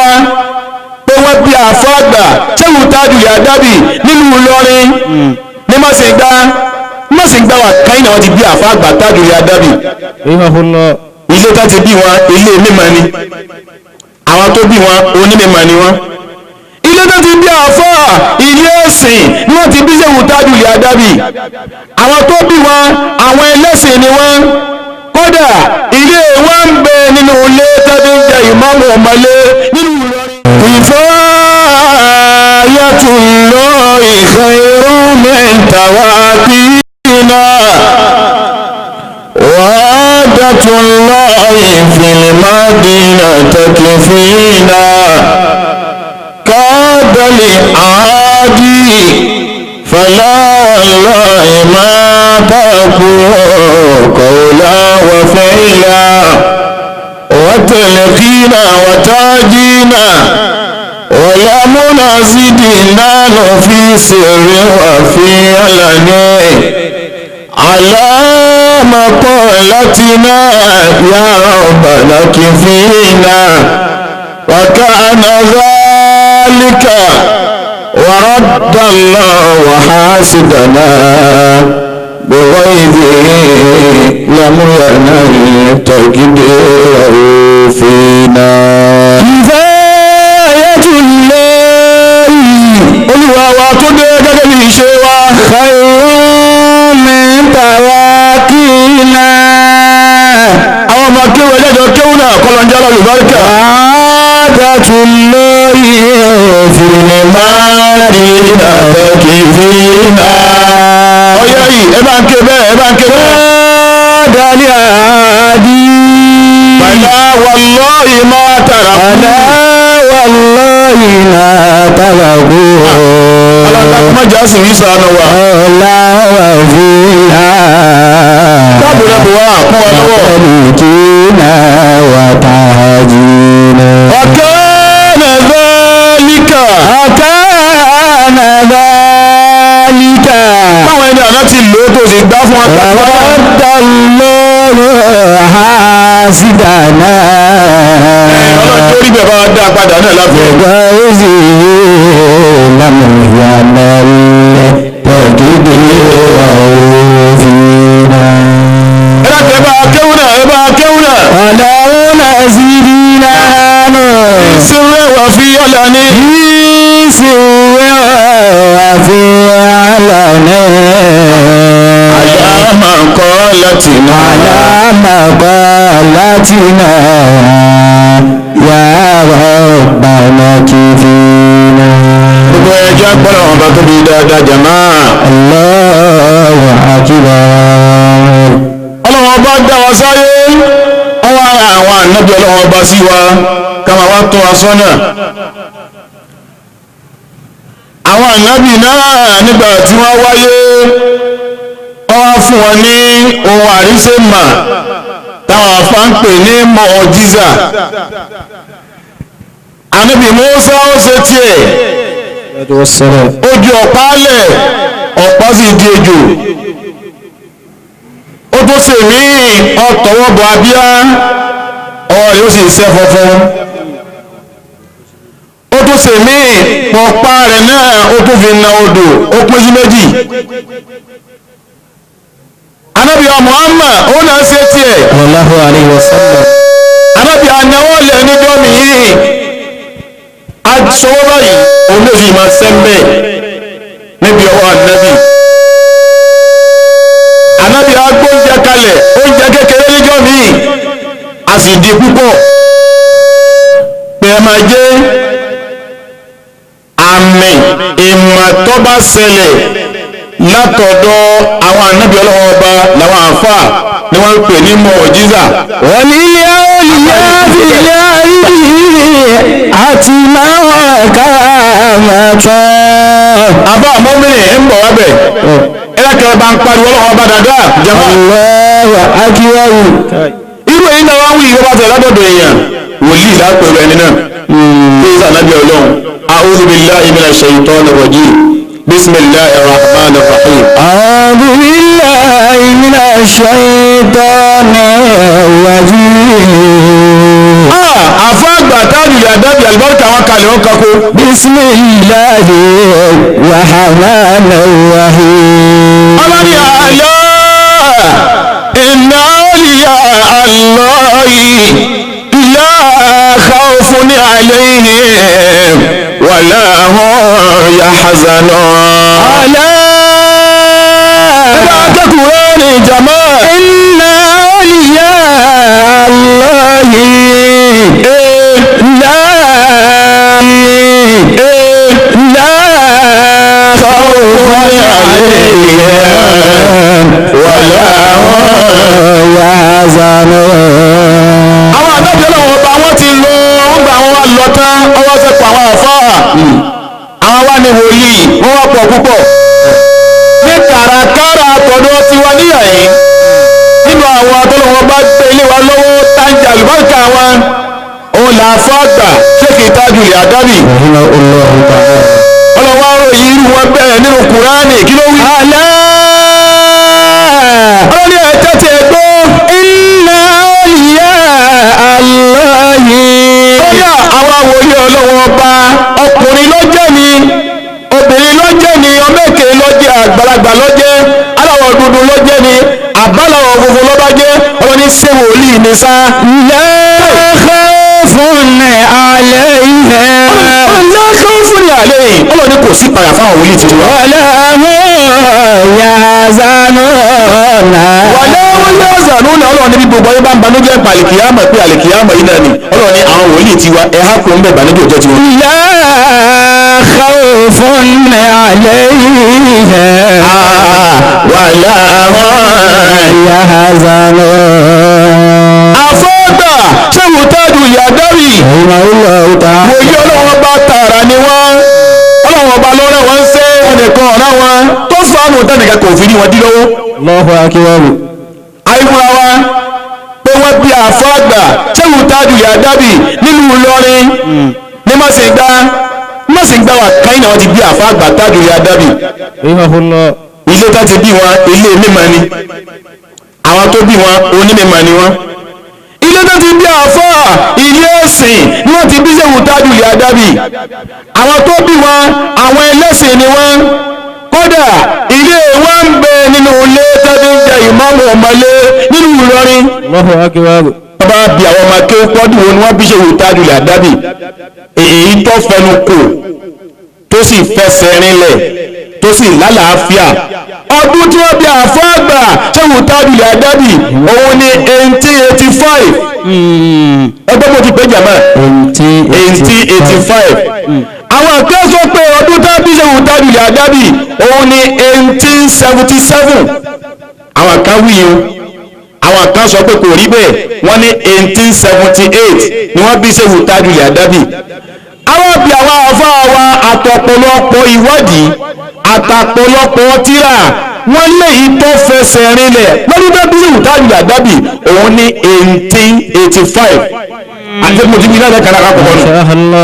wa pé wọ́n bí àfáàgbà Shehu Tajul Adabi nílùú Ìlọrin ní Mọ̀sìngbà Mọ̀sìngbà wà káyìn náà wọ́n ti bí àfáàgbà Tajul Adabi. Ilé tá ti bí wọn ilé mímọ́ ni, àwọn tó bí wọn onímọ̀ ni wọn. Ilé tó ti bí àfáà ilé ẹ̀sìn ni wọ́n ti bí Shehu Tajul Adabi. Àwọn tó bí wọn àwọn ẹlẹ́sìn ni wọ́n. Kódà ilé wọn ń bẹ nínú ilé tẹ́bí ń jẹ ìmáàmù ọmọlé nínú Ìlọrin. Kifayatullahi khayrun min tawakina wa'adatullahi fil madina takfina kada li'adi fala wallahi ma taqu qawla wa fi'la wa talqina wa tajina ولم نزدنا في سر وفي علن على مقالتنا يا رب لكفينا وكان ذلك ورد الله حاسدنا بغيظه لم ينل تقديره فينا. Olúwa wa tó dé gẹ́gẹ́ bí ìṣe wa. Khayrun min tawakina. Àwọn ọmọ kéwù ẹjọ́ kéwù náà kọ́lọ́njá lálùbáríkà. Wa'adatullahi fil madina takfina. Ọyá yìí ẹ bá ń ké bẹ́ẹ̀ ẹ bá ń ké bẹ́ẹ̀. Dali adi. Fala wallahi ma taraku. Fala wallahi ma taraku. Alákàtúmọ̀jà sì ń sànù wa. Ọlá wà fúnra. Dábòrò bò wá kún wa lọ́wọ́. Tẹ̀lifíná wà tàjínà. Ọ̀kánà dhalika. Ọ̀kánà dhalika. Báwọn ẹni àná ti lò ó tó sì gbá fún wa. Radda Allahu hasidana. Ọlọ́run tó rí bẹ́ẹ̀ bá wa dá a padà náà láfẹ̀ẹ́. Bẹ̀gbọ́n lam yanal taqdirahu fina. Ẹ bá tẹ bá a kéwù náà ẹ bá a kéwù náà. Ọ̀làwọ̀ nazidina nù. Sirra wa fi alani. Sirra wa fi alani. Ala maqalatina. Ala maqalatina. Ya Rabbana kifina. Gbogbo ẹja gbọ́dọ̀ wọn bá tóbi dáadáa jàmáà. Allahu akbar. Ọlọ́run ọba dá wa sáyé, wọ́n wá ra àwọn ànábì ọlọ́run ọba sí wa ká máa wá tọ́ wa sọ́nà. Àwọn ànábì náà nígbà tí wọ́n wáyé, wọ́n wá fún wọn ní ohun àríṣèmà táwọn afá ń pè ní mọ̀ọ́jísà. Ànábì Mùsá ó ṣe tiẹ̀, ó ju ọ̀pá lẹ̀, ọ̀pá sì di ejò. Ó tún ṣe míì, ọ̀tọ̀wọ́ bọ̀ abíyá, ọwọ́ rẹ̀ ó sì ṣẹ́ funfun. Ó tún ṣe míì, pọ̀pá rẹ̀ náà ó tún fi na odò, ó pín sí méjì. Ànábì Muhammad ó náà ṣe tiẹ̀. Sallallahu alayhi wa sallam. Ànábì anáwọ̀ lẹ̀ níjọ́ míì, aṣọwọ́ báyìí, òun ló sì máa sẹ́ńbẹ̀ níbi ọwọ́ ànábì. Ànábì agbóúnjẹ kalẹ̀, oúnjẹ kékeré níjọ́ míì, a sì di púpọ̀. Pé ẹ máa jẹ́ àmì ìmọ̀ tó bá ṣẹlẹ̀ látọ̀dọ̀ àwọn ànábì ọlọ́wọ́ ọba làwọn àáfàá ni wọ́n ń pè ní mọ̀ọ́jísà. Wọ́n ní ilé olùyá àti máa ká máa tán. Àbá mọ́mìnì ń bọ̀ wá bẹ̀. Ẹ lákẹ́ bá ń pariwo ọlọ́wọ́ ọba dáadáa jàmá. Allahu akbar. Irú èyí náà wá wí ìwọ́n bá tẹ̀ látọ̀dọ̀ èèyàn wòlíì lápẹ̀rù ẹni náà. Bí sànábì ọlọ́run, a'udhu billahi minash shaitanir rajim. Bismillahir rahmanir rahim. A'udhu billahi minash shaitanir rajim. Àfáàgbà Tajul Adabi Àlùbáríkà wọn kalẹ̀ wọn kakó. Bismillahi rahmani rahim. Ọlọ́ni àlọ́ inna awliya Allahi la khawfun alayhim wa la hum yahzanun. Àlá. Ẹ bá akẹ́kọ̀ọ́ ní jàmá. Inna awliya Allahi la khawfun alayhim wa la hum yahzanun. Àwọn àdájọ́ náà wọ́n bá wọ́n ti lọ, wọ́n gba àwọn wa lọ tán, ọwọ́ fẹ́ pa àwọn àfáà. Àwọn wa ni wòlíì, wọ́n wá pọ̀ púpọ̀. Ní kàràkàrà àtọ̀dọ̀ tiwa níyà yìí, nínú àwọn atọ́lọ́wọ́ bá gbé ilé wa lọ́wọ́ táǹjà àlùbáríkà wọn, òun là á fọ́ àgbà Sheikh Tajul Adabi. Ọlọ́wọ́ àròyìn irú wọn bẹ́ẹ̀ nínú Kùránì, kí ló wí? Àlá. Ọlọ́ni ẹ̀ tẹ́tí ẹ gbọ́. Inna awliya Allahi. Bóyá àwọn awòye ọlọ́wọ́ ọba ọkùnrin ló jẹ́ ni, obìnrin ló jẹ́ ni, ọmọ èké ló jẹ́, àgbàlagbà ló jẹ́, aláwọ̀ dúdú ló jẹ́ ni, àbálàwọ̀ funfun ló bá jẹ́, ọlọ́ni ṣé wòlíì ni sá. La khawfun alayhim. La khawfun alayhim. Ọlọ́ni kò sí ìpayà fáwọn wòlíì tuntun wa. Wala hum yahzanun. Wala hum yahzanun. Ọlọ́ni bí gbogbo ayé bá ń banújẹ́ pa àlìkìyámọ̀ pé àlìkìyámọ̀ yìí náà ni. Ọlọ́ni àwọn wòlíì tiwa ẹ̀ há kó ń bẹ̀ banújẹ́ òjẹ́ tiwọn. La khawfun alayhim. Wala hum yahzanun. Àfọ́gbà Sheikh Tajul Adabi. Wòye ọlọ́wọ́n bá tààrà ni wọ́n. Ọlọ́wọ́n ọba lọ́rẹ́ wọn ń sẹ́ ẹnìkan ọ̀rá wọn tó fàánù tẹ́nìkan kò fi rí wọn dí lọ́wọ́. Allahu akbar. Àìfúnra wa pé wọ́n bí àfọ́gbà Sheikh Tajul Adabi nílùú Ìlọrin ní Mọ̀sìngbà wà káyìn náà wọ́n ti bí àfọ́gbà Tajul Adabi. Ilé tó ti bí wọn ilé mímọ́ ni, àwọn tó bí wọn onímọ̀ ni wọ́n. Ilé tó ti bí àfáà ilé ẹ̀sìn ni wọ́n ti bí Sheikh Tajul Adabi. Àwọn tó bí wọn àwọn ẹlẹ́sìn ni wọ́n. Kódà ilé wọn ń bẹ nínú ilé tó ti ń jẹ ìmáàmù ọmọlé nínú Ìlọrin. Allahu akbar. Wọ́n bá bí àwọn ọmọ akéwọ́ pọ́dún wo ni wọ́n bí Sheikh Tajul Adabi. Èyí tó fẹnu kò tó sì fẹsẹ̀ rinlẹ̀ tó sì lálàáfíà. Ọdún tí wọ́n bí àfáàgbà Sheikh Tajul Adabi òun ni 1885. Ẹgbẹ́ mo ti pè jàmá 1885. Àwọn kan sọ pé ọdún tá bí Sheikh Tajul Adabi òun ni 1877. Àwọn kan wí o, àwọn kan sọ pé kò rí bẹ́ẹ̀, wọ́n ní 1878 ni wọ́n bí Sheikh Tajul Adabi. Àwọn bí àwọn àfáà wa àtọ̀pọ̀lọpọ̀ ìwádìí àtàpọ̀lọpọ̀ tíra wọ́n léyìí tó fẹsẹ̀ rinlẹ̀ lórí bẹ́ẹ̀ bí Sheikh Tajul Adabi òun ní 1885. Àti mo ti bí náà lẹ́ka lára kọ̀ọ̀kan nù.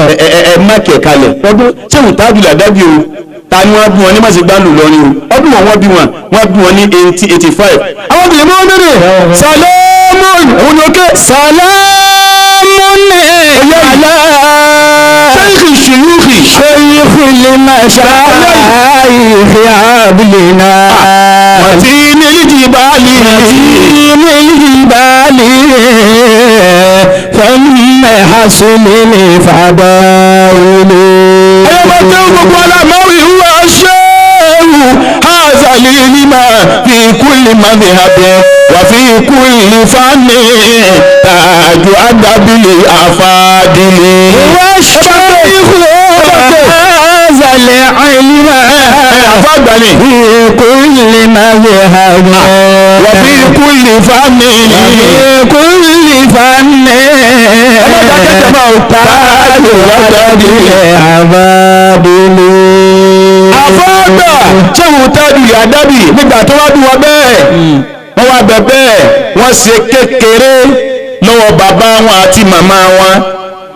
Ẹ má kẹ̀ kalẹ̀ ọdún Sheikh Tajul Adabi o, ta ni wọ́n bí wọn ní Mọ̀sìngbà lù lọ́rin o, ọdún wọn bí wọn wọ́n bí wọn ní 1885. Àwọn obìnrin mọ́ bẹ̀rẹ̀ sàlámù òun ni ó ké Sàlámù ala Sheikh shuyukhi Sheikhil mashayikh ablina. Matinil jibali Matinil jibali thumma hasilil fadaili. Ẹyọ tó gbogbo alámọ́wì huwa shehu hazali lima fi kulli madhhabi wa fi kulli fanni taju adabili afadili. Huwa shehu hazali ilma Àfàgbàní. fi kulli madhhabi Wa fi kulli fanni. wa fi kulli fanni Ẹ má dákẹ́ tẹ̀ máa o. taju adabili afadili. Àfọ́gbà Sheikh Tajul Adabi nígbà tó wá bí wọn bẹ́ẹ̀ wọ́n wá bẹ̀ bẹ́ẹ̀ wọ́n ṣe kékeré lọ́wọ́ bàbá wọn àti màmá wọn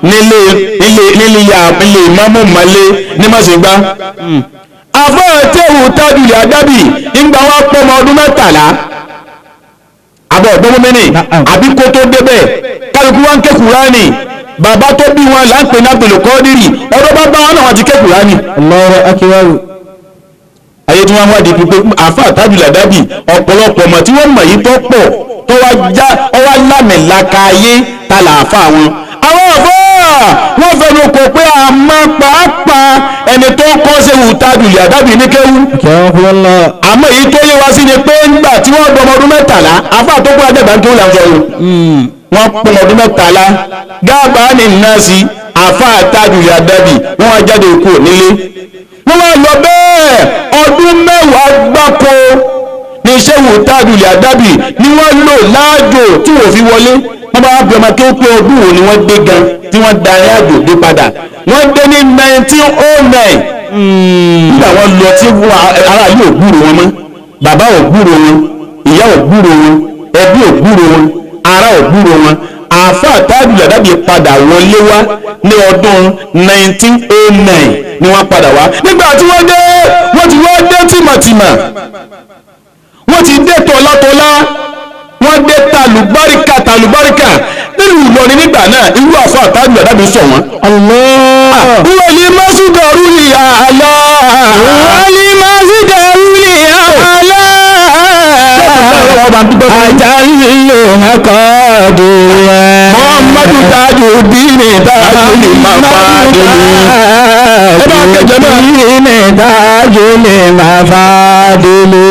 nílé nílé nílé ya nílé ìmáàmù mọ́lé ní Mọ̀sìngbà. Àfọ́ Sheikh Tajul Adabi nígbà wọn pọ́ ọmọ ọdún 13 àbọ̀ ọ̀gbọ́n mọ́mìnì àbí kó tó débẹ̀ kálukú wa ń ké Kùránì. Bàbá tó bí wọn là ń pè ní Abdul Qadiri. Ọ̀dọ̀ bàbá wọn náà wọn ti ké Kùránì. Allahu akbar. Ayé tí wọ́n wádìí pípé àáfàá Tajul Adabi ọ̀pọ̀lọpọ̀ ọmọ tí wọ́n mọ̀ yìí tó pọ̀ tó wá já ọwá lámìlaka ayé ta làáfà wọn. Àwọn àfáà wọ́n fẹnu kò pé àmọ́ pàápàá ẹni tó kọ́ Ṣéwù Tajul Adabi ní kéwú. Akramakumullah. Àmọ́ èyí tó yé wa sí ni pé ńgbà tí wọ́n gbọmọ ọdún 13 àáfàá tó kúrò àjẹgbà ń kéwú là ń sọ yìí. Wọ́n pọ́n ọdún 13 gáàbá ní nọ́ọ̀sì àáfàá Tajul Adabi wọ́n wá jáde kúrò nílé. Wọ́n wá lọ bẹ́ẹ̀ ọdún 10 gbáko ní Ṣéwù Tajul Adabi ni wọ́n lò láàjò tí wọ́n fi wọlé. Wọ́n bá bí ọmọ tó pé ọdún wo ni wọ́n dé gan tí wọ́n darí àjò dé padà. Wọ́n dé ní 1909. Nígbà wọ́n lọ tí ara yìí ò gbúrò wọn mọ́, bàbá ò gbúrò wọn, ìyá ò gbúrò wọn, ẹbí ò gbúrò wọn, ará ò gbúrò wọn. Àáfàá Tajul Adabi padà wọlé wá ní ọdún 1909 ni wọ́n padà wá. Nígbà tí wọ́n dé, wọ́n ti wá dé tìmọ̀tìmọ̀, wọ́n ti dé tọ́látọ́lá, wọ́n dé tàlùbáríkà tàlùbáríkà nínú Ìlọrin nígbà náà. Irú àáfàá Tajul Adabi sọ wọ́n. Allah. Wọ́n lè má sí dọ̀rú ní àlá. Wọ́n lè má sí dọ̀rú ní àlá. Àjálù akọ́dùwà. Muhammadu Tajudeen Tajul Mafadili. Ẹ bá kẹjọ náà. Tajudeen Tajul Mafadili.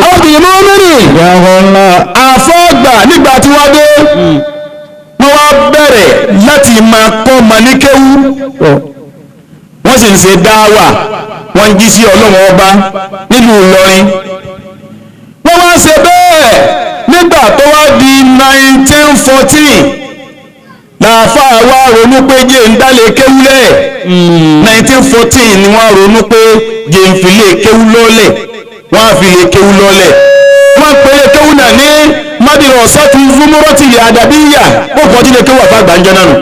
Abdul Mumin. Yahoo. Àfọ́gbà nígbà tí wọ́n dé, wọ́n wá bẹ̀rẹ̀ láti máa kọ́ ọmọ ní kéwú. Wọ́n sì ń ṣe dáwà, wọ́n ń jí sí Ọlọ́run ọba nílùú Ìlọrin. Wọ́n wá ṣe bẹ́ẹ̀ nígbà tó wá di 1914 làáfàá wá ronú pé jẹ́ ń dálé kéwú lẹ̀. 1914 ni wọ́n ronú pé jẹ́ ń fi lé kéwú lọ́lẹ̀. Wọ́n á fi lé kéwú lọ́lẹ̀. Wọ́n pe lé kéwú náà ní Madrasatu Zumurati Adabiyya. Ó kọ́ tí lé kéwú àfa àgbà ń jẹ́ náà nù.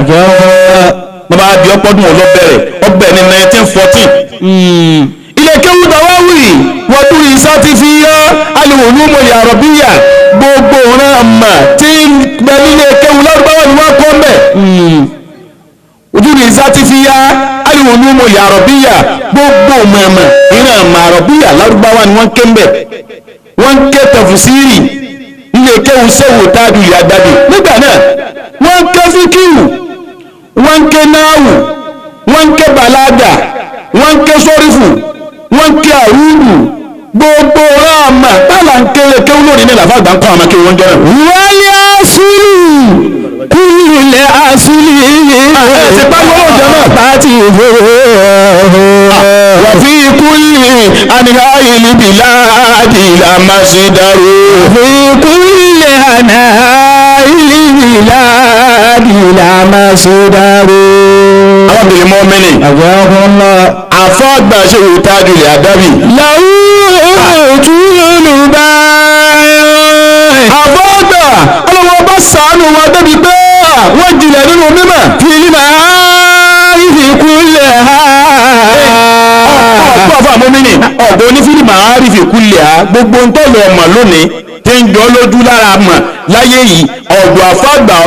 Bàbá àbí ọpọ́dún ọlọ́bẹ̀rẹ̀ ọbẹ̀ ní 1914. Ilé kéwú dàwáwì wọ́n tún ìsá ti fi yá al-ulumul arabiyya gbogbo ọ̀ràn àmà tí ń bẹ nílé kéwú lárúbáwá ni wọ́n kọ́ mbẹ̀. Ojú ìsá ti fi yá al-ulumul arabiyya gbogbo mọ̀ọ́mọ̀ ìran àmà arabiyya lárúbáwá ni wọ́n ké mbẹ̀. Wọ́n ń ké tafsiri nílé kéwú Ṣéwù Tajul Adabi nígbà náà. Wọ́n ń ké fíkìwù, wọ́n ń ké náàwù, wọ́n ń ké bàlágà, wọ́n ń ké sórífù, wọ́n ń ké àrùrù, gbogbo ráàmà tálà ń kéré kéwú lónìí ní làfà àgbà ń kọ́ àmà kéwú wọn jẹ́ náà. Wálé asúlù kúlẹ̀ asúlù. Ẹ ti pariwo ọ̀jọ̀ náà. Pàtì ìfowó. Wà fi kulli anha'il biladi la masdaru. Fi kulli anha'il biladi la masdaru. Arábìnrin mọ́mìnì. Àjọkùnlọ. Àfọ́ àgbà Ṣéwù Tajul Adabi. Làwùjọ túlù bá. Àfọ́ àgbà ọlọ́wọ́ bá sàánú wa débi pé wọ́n jìnlẹ̀ nínú mímọ̀. Fìlímà ìfikúnlẹ̀ ha. Ọ̀pọ̀ àfọ́ àmọ́mìnì ọ̀gbọ́n onífílìmù àárífì kulẹ̀ ha gbogbo ń tọ́lọ̀ ọmọ lónìí tí ń jọ lójú lára mọ̀ láyé yìí ọ̀dọ̀ àfọ́ àgbà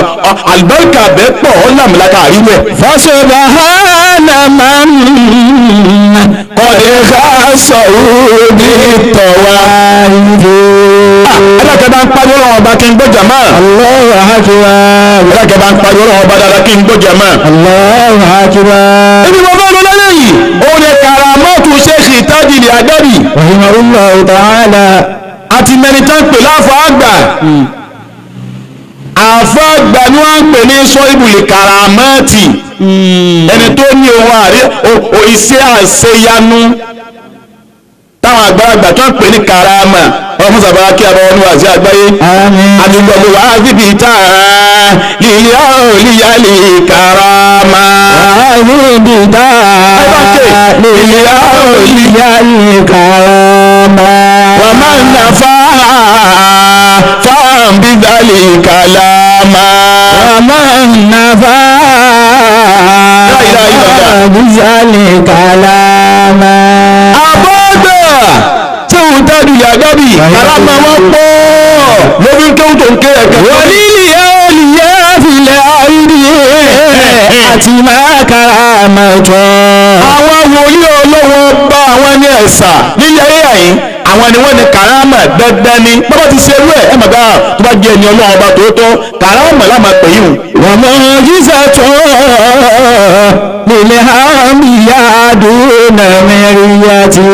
àlùbáríkà bẹ́ẹ̀ pọ̀ ọ̀làmìlaka àríwẹ̀. Fasubhana man Qad khassahu bit-tawahid. Ẹlẹ́kẹ̀ bá ń pariwo ọlọ́run ọba kí n gbọ́ jàmá. Allahu akbar. Ẹlẹ́kẹ̀ bá ń pariwo ọlọ́run ọba dáadáa kí n gbọ́ jàmá. Allahu akbar. Ibi mo fẹ́ lọ lálẹ́ yìí, òun ni karamatu Sheikh Tajul Adabi. Rahimahullahu ta'ala. Àti mẹni tán pè láàfọ̀ àgbà. Àfọ̀ àgbà ni wọ́n ń pè ní sọ́ìbùlì karamati. Ẹni tó ní ohun àrí iṣẹ́ àṣeyanu táwọn àgbàlagbà tó ń pè ní karama. Ọmọ sábà kí a bá wọn ní wàásù àgbáyé. Àmín. Àdúgbò wà á bíbí tá lílẹ̀ òlìyàlì karama. Àmín. Lílẹ̀ òlìyàlì karama. Wà máa ń nà fáàm bídàlì kàlámà. Wà máa ń nà fáàm bídàlì kàlámà. Àbọ̀dà tí òun Tajul Adabi karama wọn pọ̀ lórí kéwù tó ń ké ẹ̀kẹ́. Wàlílì òlìyà fìlẹ̀ àìrí. Àti máa karamatu. Àwọn wòlíì ọlọ́wọ́ bá àwọn ní ẹ̀sà nílé ayé àyín, àwọn ni wọ́n ní karama dandan ni. Bàbá ti ṣe irú ẹ̀ ẹ̀ màgbà tó bá jẹ́ ẹni ọlọ́wọ́ bá tòótọ́ karama lámà pè yín. Wa mu'jizatu lil anbiya duna miriyati.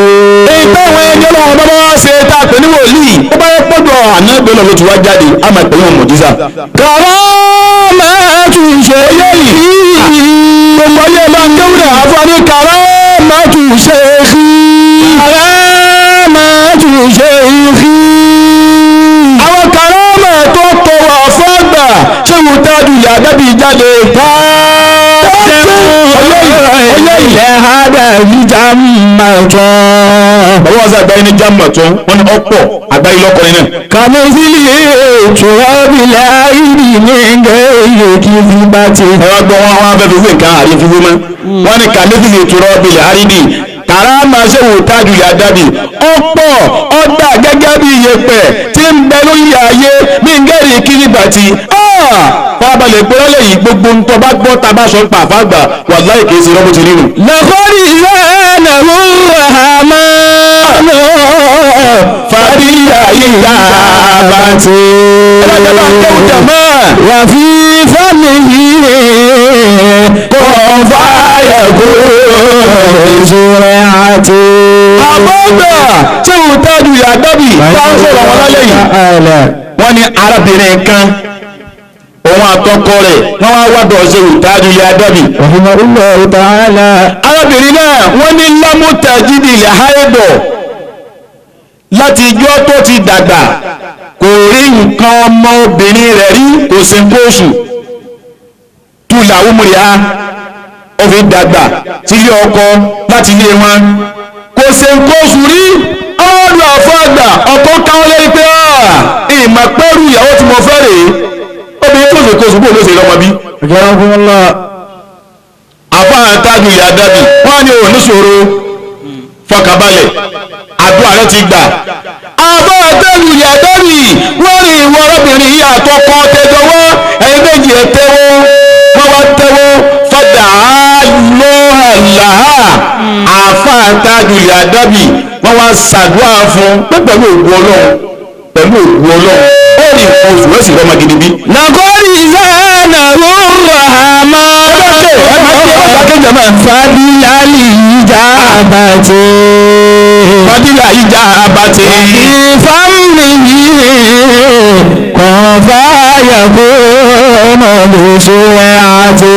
Ìgbà àwọn ẹni ọlọ́wọ́ bá bá ṣe tá a pè ní wòlíì, ó bá yẹ pọ́jọ́ ànágbé lọ́wọ́ tí wá jáde, á máa pè yín mùjísà. Karamatu Eléyìí gbogbo ayé máa ń kéwìrà àfọwọ́ní karamatu ṣeéhí. Karamatu ṣeéhí. Àwọn karama tó tọwọ́ àfọ́gbà ṣé wù tájú ìyá dábì jáde. Ilẹ̀ hádàbí jàmbá. Bàbá wọn sọ àgbáyé ní jàmbá tó wọn ní ọ̀pọ̀ àgbáyé lọ́kùnrin náà. Kàmísìlì tùrọ̀bìlà ìdí ní gẹ̀ẹ́yẹ kí fi bá ti. Ẹ wá gbọ́ wọn wọn fẹ́ fi wé nǹkan àrí fífún mọ́. Wọ́n ní kàmísìlì tùrọ̀bìlà àrídì karama ṣé wù tájú ìyá dábì ọ̀pọ̀ ọ̀dà gẹ́gẹ́ bí iyẹ̀pẹ̀ tí ń bẹ lórí ayé bí ń gẹ́rì kiri bàtì. Fábàlẹ̀ pé lálẹ́ yìí gbogbo ń tọ́ bá gbọ́ ta bá sọ ń pa àfáàgbà wàláhì kìí ṣe rọ́bù ti rí nù. Lọ́kọ́rì ìlànà àmàlò Fàdíyà ìyá bàtì. Ẹlẹ́jẹ̀ bá ń kéwù jàmá. Wà fi fámìlì Kò fáyà kú. ìṣúra àti. Àbọ̀gbà tí ò tájú ìyá dábì bá ń sọ̀rọ̀ wọn lálẹ́ yìí. Wọ́n ní arábìnrin kan òun àtọkọ rẹ̀ wọ́n wá wádọ̀ ṣe ìtájú ìyá dábì. Rahimahullahu ta'ala. Arábìnrin náà wọ́n ní lámútajìdì ilẹ̀ háìdọ̀ láti ijọ́ tó ti dàgbà kò rí nǹkan ọmọ obìnrin rẹ̀ rí, kò sí nǹkan oṣù tùlà wúmúrìá ó fi dàgbà sílé ọkọ láti ilé wọn kò sí nǹkan oṣù rí. Ọ̀rọ̀ àfọ̀àgbà ọkọ káwọn lẹ́yìn pé ìmọ̀ pẹ́rù ìyàwó tí mo fẹ́ rèé, obìnrin tó sì kó oṣù bó ló ṣe lọ́mọ bí. Rahimahullah. Àfáà tájú ìyá dábì wọ́n á ní òun níṣòro fọkànbalẹ̀ àdúrà rẹ ti gbà. Àfáà tájú ìyá dábì wọ́n rí ìwọ arábìnrin yìí àtọkọ tẹjọwọ́ ẹ̀yin méjì ẹ̀ tẹ́wọ́ wọ́n wá tẹ́wọ́ fàdà lọ́hàlàhà. Àfáà tájú ìyá dábì wọ́n wá ṣàdúrà fún pé pẹ̀lú ògùn Ọlọ́run pẹ̀lú ògùn Ọlọ́run ó rí nǹkan oṣù rẹ̀ sì lọ́mọ gidi bí. Lọ́kọ́rì ìlànà àmàlò fàdílà ìjàbàtì. Fàdílà ìjàbàtì. Ìfàmìlì kọ̀ọ̀fà yàgò lóṣù àti.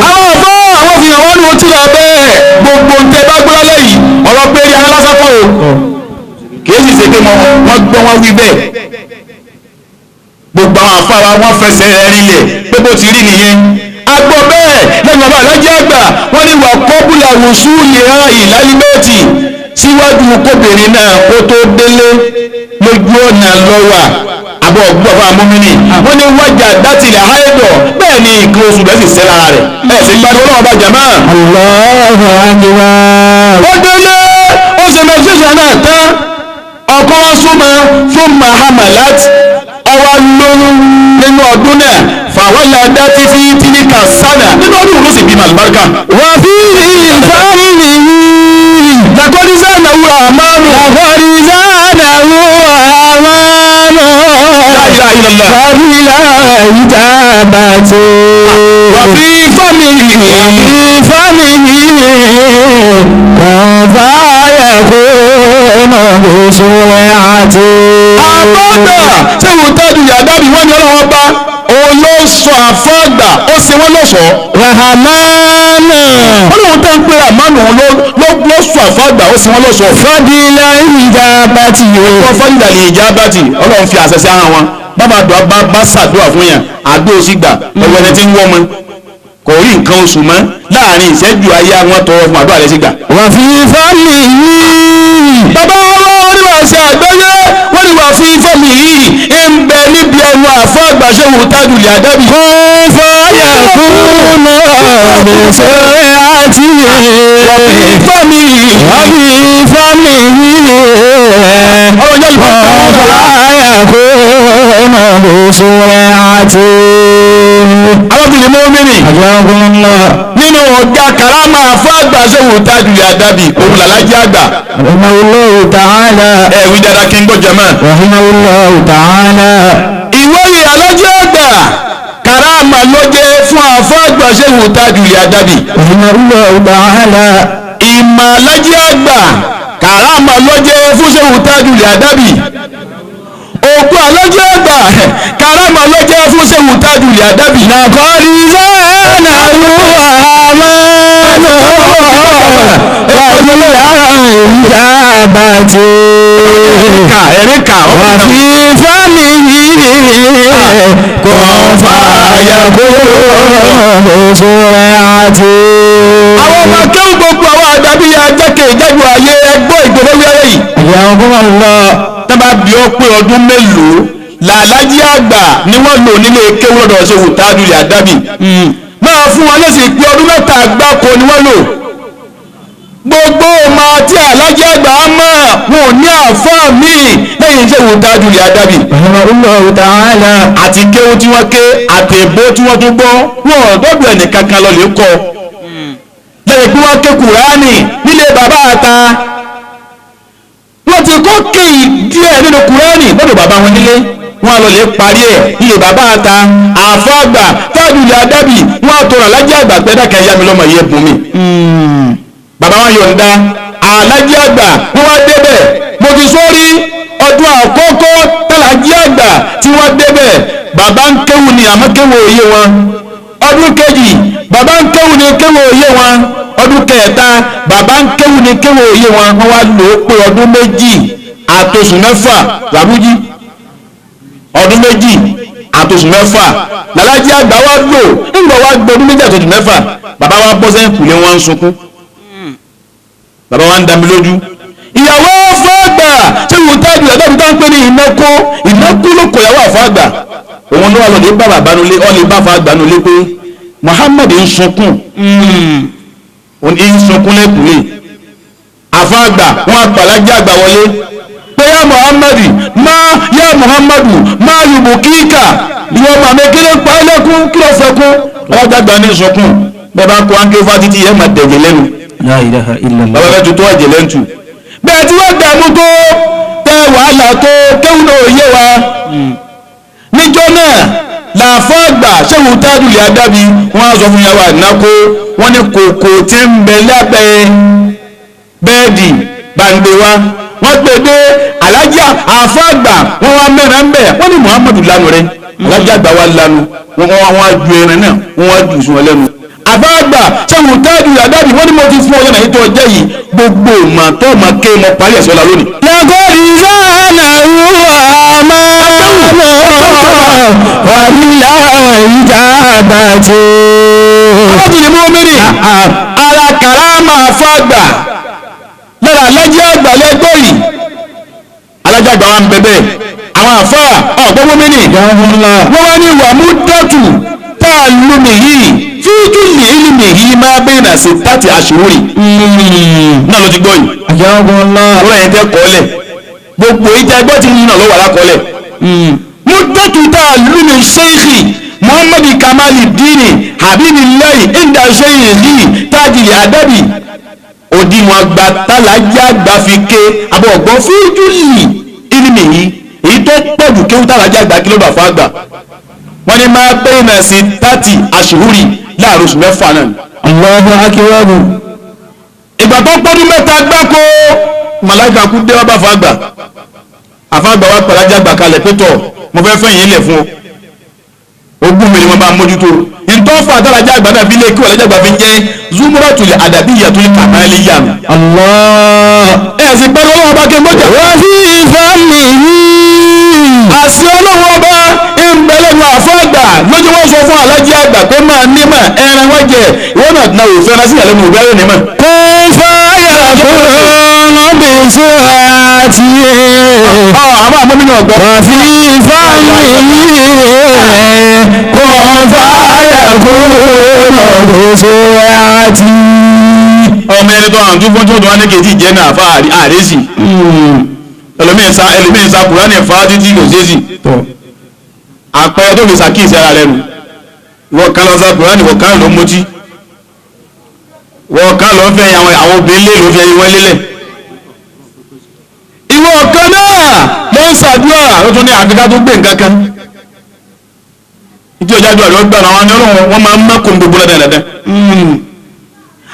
Àwọn àbọ̀ àwọn fi hàn wọ́n ní otí lọ bẹ́ẹ̀ gbogbo ń tẹ bá gbọ́ lálẹ́ yìí ọ̀rọ̀ pé eré alásán kọ́ o. Kì í sì ṣe pé wọ́n gbọ́ wọ́n wí bẹ́ẹ̀. Gbogbo àwọn afárá wọn fẹsẹ̀ rẹ̀ rinlẹ̀ pé bó ti rí nìyẹn. A gbọ́ bẹ́ẹ̀ lẹ́nu ọba alájẹ́ àgbà wọ́n ní wà kọ́bùlà wùsù ìhà ìlálíbẹ́ẹ̀tì síwájú kóbìnrin náà kó tó délé lójú ọ̀nà lọ́wà àbọ̀ ọ̀gbọ́n fún amúmínì wọ́n ní wájà dátìlẹ̀ háìdọ̀ bẹ́ẹ̀ ni nǹkan oṣù rẹ̀ sì sẹ́ lára rẹ̀ ẹ̀ sì gbàdúrà ọlọ́wọ́ bá jàmá. Allahu akbar. Ó délé ó ṣe mẹ́tírísà náà tán ọkọ wa súnmọ́ fún mahamalat ọwọ́ lóyún nínú ọdún náà fàwọ́lá dátí fi tíníkà sánà nínú ọdún ló sì bímọ àlùbáríkà. Wà fi ìfàmìlì. Làkọ́rí sáànà wúrà àmánù. Làkọ́rí sáànà wúrà àmánù. La ilaha illallah. Fàdílà ìjàbàtì. Wà fi fámìlì. Ìfàmìlì kọ̀ọ̀fà yàgò lóṣù àti. Àbọ̀dà ṣé wò tájú yàdábì wọ́n ní ọlọ́wọ́ bá òun ló sọ àfọ́gbà ó ṣe wọ́n lọ́ṣọ̀ọ́. Rahamana. Wọ́n lóun tẹ́ ń pè àmánù òun ló sọ àfọ́gbà ó ṣe wọ́n lọ́ṣọ̀ọ́. Fàdílà ìjàbàtì. Wọ́n fọ́nìdà lè já bàtì ọlọ́run fi àṣẹ sí ara wọn. Bàbá àdúrà bá ṣàdúrà fún yàn àdó sì gbà ẹ̀wọ̀n ẹni tí ń wọ́ ọmọ kò rí nǹkan oṣù mọ́ láàrin ìṣẹ́jú ayé àwọn tọrọ fún àdúrà rẹ̀ sì gbà. Wà fi fámìlì. Bàbá wọn ní wàá ṣe àgbáyé wọ́n ní wàá fi fámìlì yìí ń bẹ níbi ẹnu àfọ́ àgbàṣe wò tájú lè àdábì. Kọ́fà yàkúnà lóṣù àti. Wà fi fámìlì. Wà fi fámìlì. Ọlọ́run yóò lọ. Kọ́fà yàkúnà lóṣù àti. Arábìnrin mọ́mìnì Ajakumullah. Nínú ọ̀gá karama àfáàgbà Shehu Tajul Adabi òun làlájì àgbà. Rahimahullahu ta'ala. Ẹ wí dáadáa kí n gbọ́ jama. Rahimahullahu ta'ala. Ìwọ́yè alájì àgbà karama ló jẹ́ fún àfáàgbà Shehu Tajul Adabi. Rahimahullahu ta'ala. Ìmọ̀ alájì àgbà karama ló jẹ́ fún Shehu Tajul Adabi. Òkú alájì àgbà karama ló jẹ́ fún Shehu Tajul Adabi. Laqad zanahu amanu wa ijabati. Ká ẹ̀rín ká Wa fi famihi kun fayakun sur'ati. Àwọn ọmọ akéwù gbogbo àwọn àdàbí ajáke ìjájú ayé ẹgbọ́ ìgbòho wẹ́rẹ́ yìí. Ajakumullah. Tábà bí ọ pé ọdún mélòó làlájí àgbà ni wọ́n lò nílé kéwú lọ́dọ̀ Shehu Tajul Adabi. Máa fún wọn lẹ́sìn pé ọdún 3 gbáko ni wọ́n lò. Gbogbo ọmọ tí àlájí àgbà á mọ̀ wọn ò ní àáfàá míì lẹ́yìn Shehu Tajul Adabi. Rahimahullahu ta'ala. Àti kéwú tí wọ́n ké àtẹ̀bó tí wọ́n tún gbọ́ wọn ò dọ́dọ̀ ẹnìkankan lọ lè kọ́. Lẹ́yìn pé wọ́n ké Kùránì nílé bàbá àta, wọ́n ti kọ́ ké díẹ̀ nínú Kùránì lọ́dọ̀ bàbá wọn nílé, wọ́n á lọ lè parí ẹ̀ nílé bàbá àta. Àfáàgbà Tajul Adabi wọ́n á tọrọ alájí àgbà pé dákẹ́ ẹ̀yà mi lọ́mọ yẹ bùn mi. Bàbá wọn yọ̀ǹda alájí àgbà wọ́n wá débẹ̀. Mo ti sórí ọdún àkọ́kọ́ tàlájí àgbà tí wọ́n débẹ̀, bàbá ń kéwù ni àmọ́ kéwù òye wọn. Ọdún kejì bàbá ń kéwù ni kéwù òye wọn. Ọdún kẹta bàbá ń kéwù ni kéwù òye wọn. Wọ́n wá lò ó pé ọdún 2 àtòsùn 6 làbújí. Ọdún 2 àtòsùn 6 làlájí àgbà wá lò. Nígbà wá gbọ́ ọdún 2 àtòsùn 6 bàbá wa bọ́ sẹ́yìn kùlé wọn ń sunkún. Bàbá wa ń dami lójú. Ìyàwó àfáàgbà Shehu Tajul Adabi tó ń pè ní ìnákó ìnákó ló kọ ìyàwó àfáàgbà. Òun ló wà lọ́dẹ bá bàbá nulẹ̀ ọ́ lè bá àfáàgbà nulẹ̀ pé Muhammad ń sunkún. Ń sunkún lẹ́kùnlé. Àfáàgbà wọn àpàlájà àgbà wọlé pé yá Muhammad má yá Muhammadu má yùbù kíkà ìwọ màmí kí ló pa ẹ́ lẹ́kún kí ló fẹ́ kún. Alájà àgbà ní sunkún bẹ́ẹ̀ bá kó áńké fún títí ẹ̀ máa dẹ̀jẹ̀ lẹ́nu. La ilaha illallah. Bàbá bẹ́ẹ̀ tuntun ẹ̀jẹ̀ lẹ́nu tù. Bẹ́ẹ̀ tí wọ́n dààmú tó tẹ wàhálà tó kéwù náà yé wa. Níjọ́ náà làfáàgbà Shehu Tajul Adabi wọ́n á sọ fún yàrá ànákó wọ́n ní kòkò tí ń bẹ lábẹ́ bẹ́ẹ̀dì gbàǹgbé wa. Wọ́n gbé dé alájà àfáàgbà wọ́n wá mẹ́rin ń bẹ̀ wọ́n ní Muhammadu lanu rẹ̀ alájà àgbà wa lanu wọ́n wá ju ẹran náà wọ́n wá jù sùn wọn lẹ́nu. Àfáàgbà Shehu Tajul Adabi wọ́n ní mo ti fún ọjọ́ náà tó ọjọ́ yìí gbogbo mà tó mà ké mọ parí ẹ̀sọ́ la lónìí. Laqad zanahu amanu wa ijabati. Ọlọ́dún ni mọ́mìnì ara karama àfáàgbà lára alájẹ́ àgbà lẹ́gbọ́ yìí. Alájẹ́ àgbà wa ń bẹ bẹ́ẹ̀ àwọn àfáà ọ̀gbọ́n mọ́mìnì wọ́n wá ní wàmúdàtù tá a lómi yìí fíjúlì ìlìmì yìí máa bẹ́ẹ̀ nà sí tàti àṣírí náà ló ti gbọ́ yìí. Wọ́n yẹn tẹ́ kọ́lẹ̀ gbogbo ìjà ẹgbẹ́ ti yìí náà ló wà lákọ́lẹ̀. Múdàtù tá a lómi ṣéèkì Muhammadu Kamali Dini Habibillahi inda ṣéèkì Tajul Adabi òdiwọ̀n àgbà tàlájà àgbà fi ké àbọ̀ ọ̀gbọ́n fíjúlì ìlìmì yìí èyí tó pọ̀jù kéwú tàlájà àgbà kí ló bà fún àgbà. Wọ́n ní máa bẹ́ẹ̀ náà sí tàti àṣírí láàrin oṣù 6 náà. Allahu akbar. Ìgbà tó pọ́dún 3 gbáko màláìka kú dé wá bá fàgbà. Àfàgbà wa pàlájà gbà kalẹ̀ pétọ̀ mo fẹ́ fẹ́ yín lẹ̀ fún ọ. Ogún mi ni mo bá mójútó. Ìtọ́fà àtàlájà àgbà náà fi lé kí wàlájà àgbà fi ń jẹ́ Zumratul Adabiyyatul Kamaliyya. Allah. Ẹ sì pẹ́ lọ́wọ́ ọba kí n bọ́jà. Wa fi famihi. Àṣẹ ọlọ́wọ́ ọba ń bẹ lẹ́nu àfáàgbà lójú wọn sọ fún alájí àgbà pé máa nímọ̀ ẹran wọn jẹ ìwọ náà náà ò fẹ́ràn sí ìyàlẹ́nu òbí ayé nímọ̀. Kun fayakun bi sur'ati. Àwọn àmọ́ mi náà gbọ́. Wa fi famihi kun fayakun bi sur'ati. Ọmọ ẹni tó àwọn tó fọ́n tó wá ní kejì jẹ́ náà fa àrẹ́sì. Ẹlòmíín sa Kùránì fa títí kò ṣeé sì. Àpẹẹrẹ tó fi ṣàkíyèsí ara rẹ nù. Ìwọ kan lọ sá Kùránì, ìwọ kan ló mutí, ìwọ kan lọ fẹ́ àwọn obìnrin lé ló fi ẹyin wọn lélẹ̀. Ìwọ kan náà ló ń ṣàdúrà, ó tún ní àfikà tó gbé nǹkan kan. Ìjọ ìjájú àlọ́ gbà àwọn ọ̀nà ọlọ́run wọn máa ń mọ́kùn gbogbo lẹ́dẹ̀ẹ́dẹ́.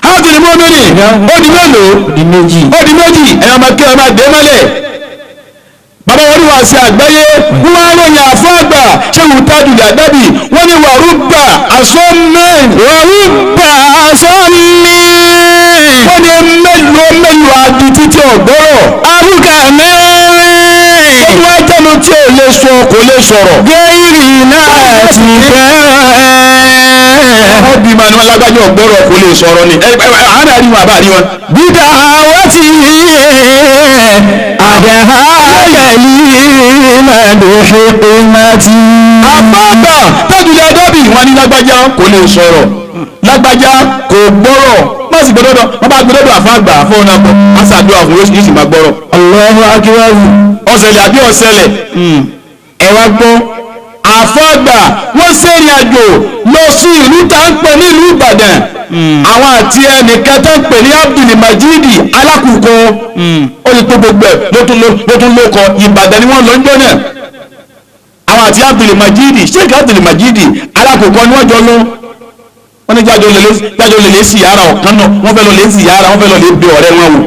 Hábìlì mọ́mìnì ó di mélòó? Ó di méjì. Ẹ̀yọ́ máa kí ẹ máa dé mọ́lẹ̀. Bàbá wọn ní wàá ṣe àgbáyé, wọ́n wá ròyìn àfọ́gbà ṣé wù tájú dàdábì, wọ́n ní wàrúbà asọ́mìn. Wàrúbà asọ́mìn. Wọ́n ní mélòó mélòó adi títí ọ̀gbọ́rọ̀. Abúkà mẹ́rin. Ó wá jẹ́nu tí ò lè sọ kò lè sọ̀rọ̀. Gẹ́rì náà ti kẹ́. Wọ́n bí ma ní wọn lágbájọ́ ọ̀gbọ́rọ̀ kò lè sọ̀rọ̀ ni. Àánà rí wọn àbá rí wọn. Bídà wọ́n ti àdáhà kẹ̀lí màdùhìkìmàtì. Àbábà tẹ́jùlẹ̀ adábì wọn ní lágbájá kò lè sọ̀rọ̀, lágbájá kò gbọ́rọ̀, má sì gbọ́dọ̀ wọ́n bá gbọ́dọ̀ àfáàgbà fún ọ̀nà kan á ṣàdúrà fún yóò sì máa gbọ́rọ̀. Allahu akbar. Ọ̀sẹ̀lẹ̀ àbí ọ̀sẹ̀lẹ̀ ẹ wá gbọ́ àfáàgbà wọ́n ṣèrìn àjò lọ sí ìlú tá ń pè ní ìlú Ìbàdàn. Àwọn àti ẹnìkan tó ń pè ní Abdul Majidi alákùkọ, ó ní tó gbogbo ẹ̀ ló tún lóko Ìbàdàn ni wọ́n lọ ń jọ náà. Àwọn àti Abdul Majidi, Sheikh Abdul Majidi alákùkọ ni wọ́n jọ lọ. Wọ́n ní jájọ lè sí yàrá ọ̀kan náà, wọ́n fẹ́ lọ lè sí yàrá, wọ́n fẹ́ lọ lè bẹ ọ̀rẹ́ wọn wò.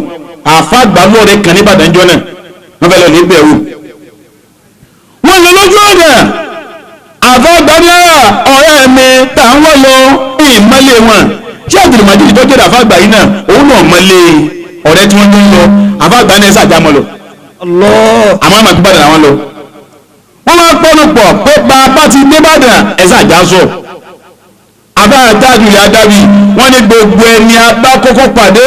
Àfáàgbà lóore kan ní Ìbàdàn jọ náà, wọ́n fẹ́ lọ lè bẹ̀ wò. Wọ́n lọ lójú ọ̀nà, àfáàgbà ní ọ̀rẹ́ mi tà ń wọ́n lọ ìmọ̀lé wọn. Ṣé Abdul Majidi tó jẹ́ àfáàgbà yìí náà, òun náà mọ̀lé ọ̀rẹ́ tí wọ́n jọ ń lọ. Àfáàgbà ní ẹ̀sà àjámọ̀ lọ. Àmọ́ àmọ́ àgbàdàn àwọn lọ. Wọ́n máa pọ́nù pọ̀ pé bàbá ti dé Ìbàdàn ẹ̀sà àjá sọ. Àbá àdájú ilẹ̀ adábì wọ́n ní gbogbo ẹni abá kọ́kọ́ pàdé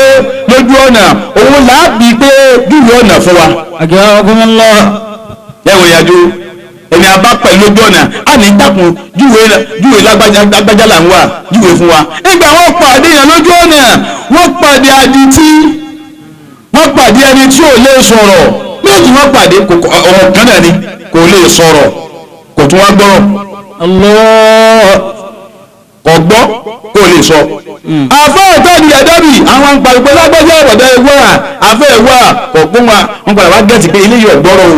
lójú ọ̀nà òun làábì pé júwe ọ̀nà fún wa. Akramakumullah. Ẹ̀wọ̀n ìyàjú ẹni abá pẹ̀lú lójú ọ̀nà á ní dákun júwe lágbájá là ń wà júwe fún wa. Nígbà wọ́n pàdé yẹn lójú ọ̀nà, wọ́n pàdé adití, wọ́n pàdé ẹni tí ò lè sọ̀rọ̀. Méjì wọ́n pàdé ọ̀rọ̀ kan náà ni kò lè sọ̀rọ̀, kò tún wá gbọ́rọ̀. Allah. Kò gbọ́ kò lè sọ. Àfẹ́ ìtọ́jú ẹ̀dọ́bì àwọn ń pariwo lágbájá ọ̀dọ́ ẹ̀wọ́ à àfẹ́ ẹ̀wọ́ à kò gbọ́n wa wọ́n padà wá gẹ̀ẹ́sì pé eléyìí ọ̀gbọ́rọ̀ o.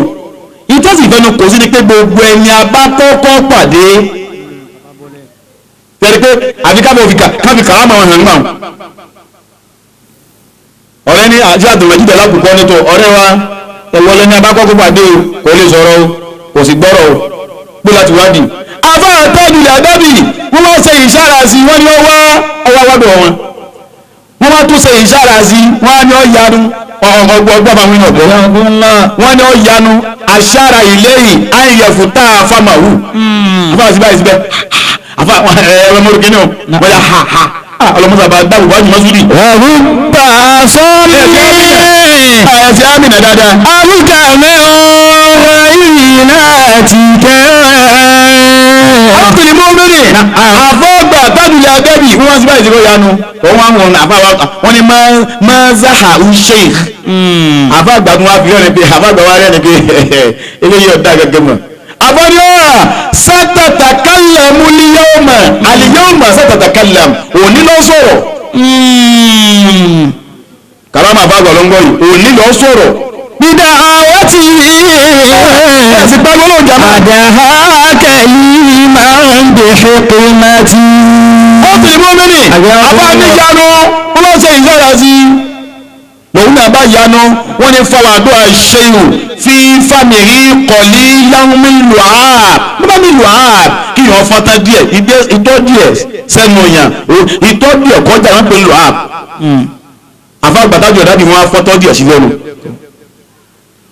Ìtọ́sí ìfẹ́nu kò sí ni pé gbogbo ẹni abá kọ́kọ́ pàdé. Tẹ̀lé pé àfi káfí kàrámà wọn hàn gbà. Ọ̀rẹ́ ní àti àtùmọ̀jídẹ̀ lákòókò nítò ọ̀rẹ́ wa ẹ̀wọ́ lẹ́ni abá kọ́kọ́ pàdé o kò lè sọ̀rọ̀ o kò sì gbọ́rọ̀ o gbé láti wádìí. Àfẹ́ ìtọ́jú ẹ̀dọ́bì wọ́n wá ṣe ìṣára sí wọ́n ní ó wá ọwọ́ wádọ̀ wọn. Wọ́n wá tún ṣe ìṣára sí wọ́n á ní ó yanu ọgbọ́n bá wọn ọ̀gbọ́n. Wọ́n ní ó yanu aṣára ìlẹ́yìn àyẹ̀fù tá a fa màwù. Àfa àti báyìí síbẹ̀ àfa ẹ̀rọ mọ́rùkì náà wọ́n yà ha ha ọlọ́mọ́sá bá dáàbò bá jùmọ̀ sódì. Wàrúbà sọ́mi. Ẹ̀sẹ̀ àmìnà dáadáa. Abúkà mẹ́rin yìí náà ti kẹ́. Abdul Mumini àfọ́gbà tábìlì abẹ́bì wọ́n sí báyìí sí kó yanu. Òun àwọn àfáwà wọ́n ní máa záhà ń sheikh. Àfáàgbà tún wá fi rẹ́ ni pé àfáàgbà wá rẹ́ ni pé eléyìí ọ̀dà gẹ́gẹ́ mọ̀. Àfọ́dí ọ̀rà sátàtàkàlàmù liyawma àlìyawma sátàtàkàlàm òní lọ sọ̀rọ̀. Kàrámà àfáàgbà ló ń gbọ́ yìí òní lọ sọ̀rọ̀. Bídà àwọn tí ẹ̀sìn pariwo lóun jàmá. Àdáhà kẹ̀lí máa ń bè hikmati. Ó fi mú mi nì àbá níyanu wọ́n lọ ṣe ìyára sí i. Lòun náà bá yanu wọ́n ní fáwọn àdúrà ṣéyù fi fàmìlì kọ̀lí láwùmí lùhàb. Ló bá ní lùhàb kí yàn fọ́tá díẹ̀ ìtọ́ díẹ̀ sẹ́nu yàn ìtọ́ díẹ̀ kọjá wọn pè lùhàb. Àfa àgbàdájọ́ dábì wọn á fọ́tọ́ díẹ̀ sí lẹ́nu.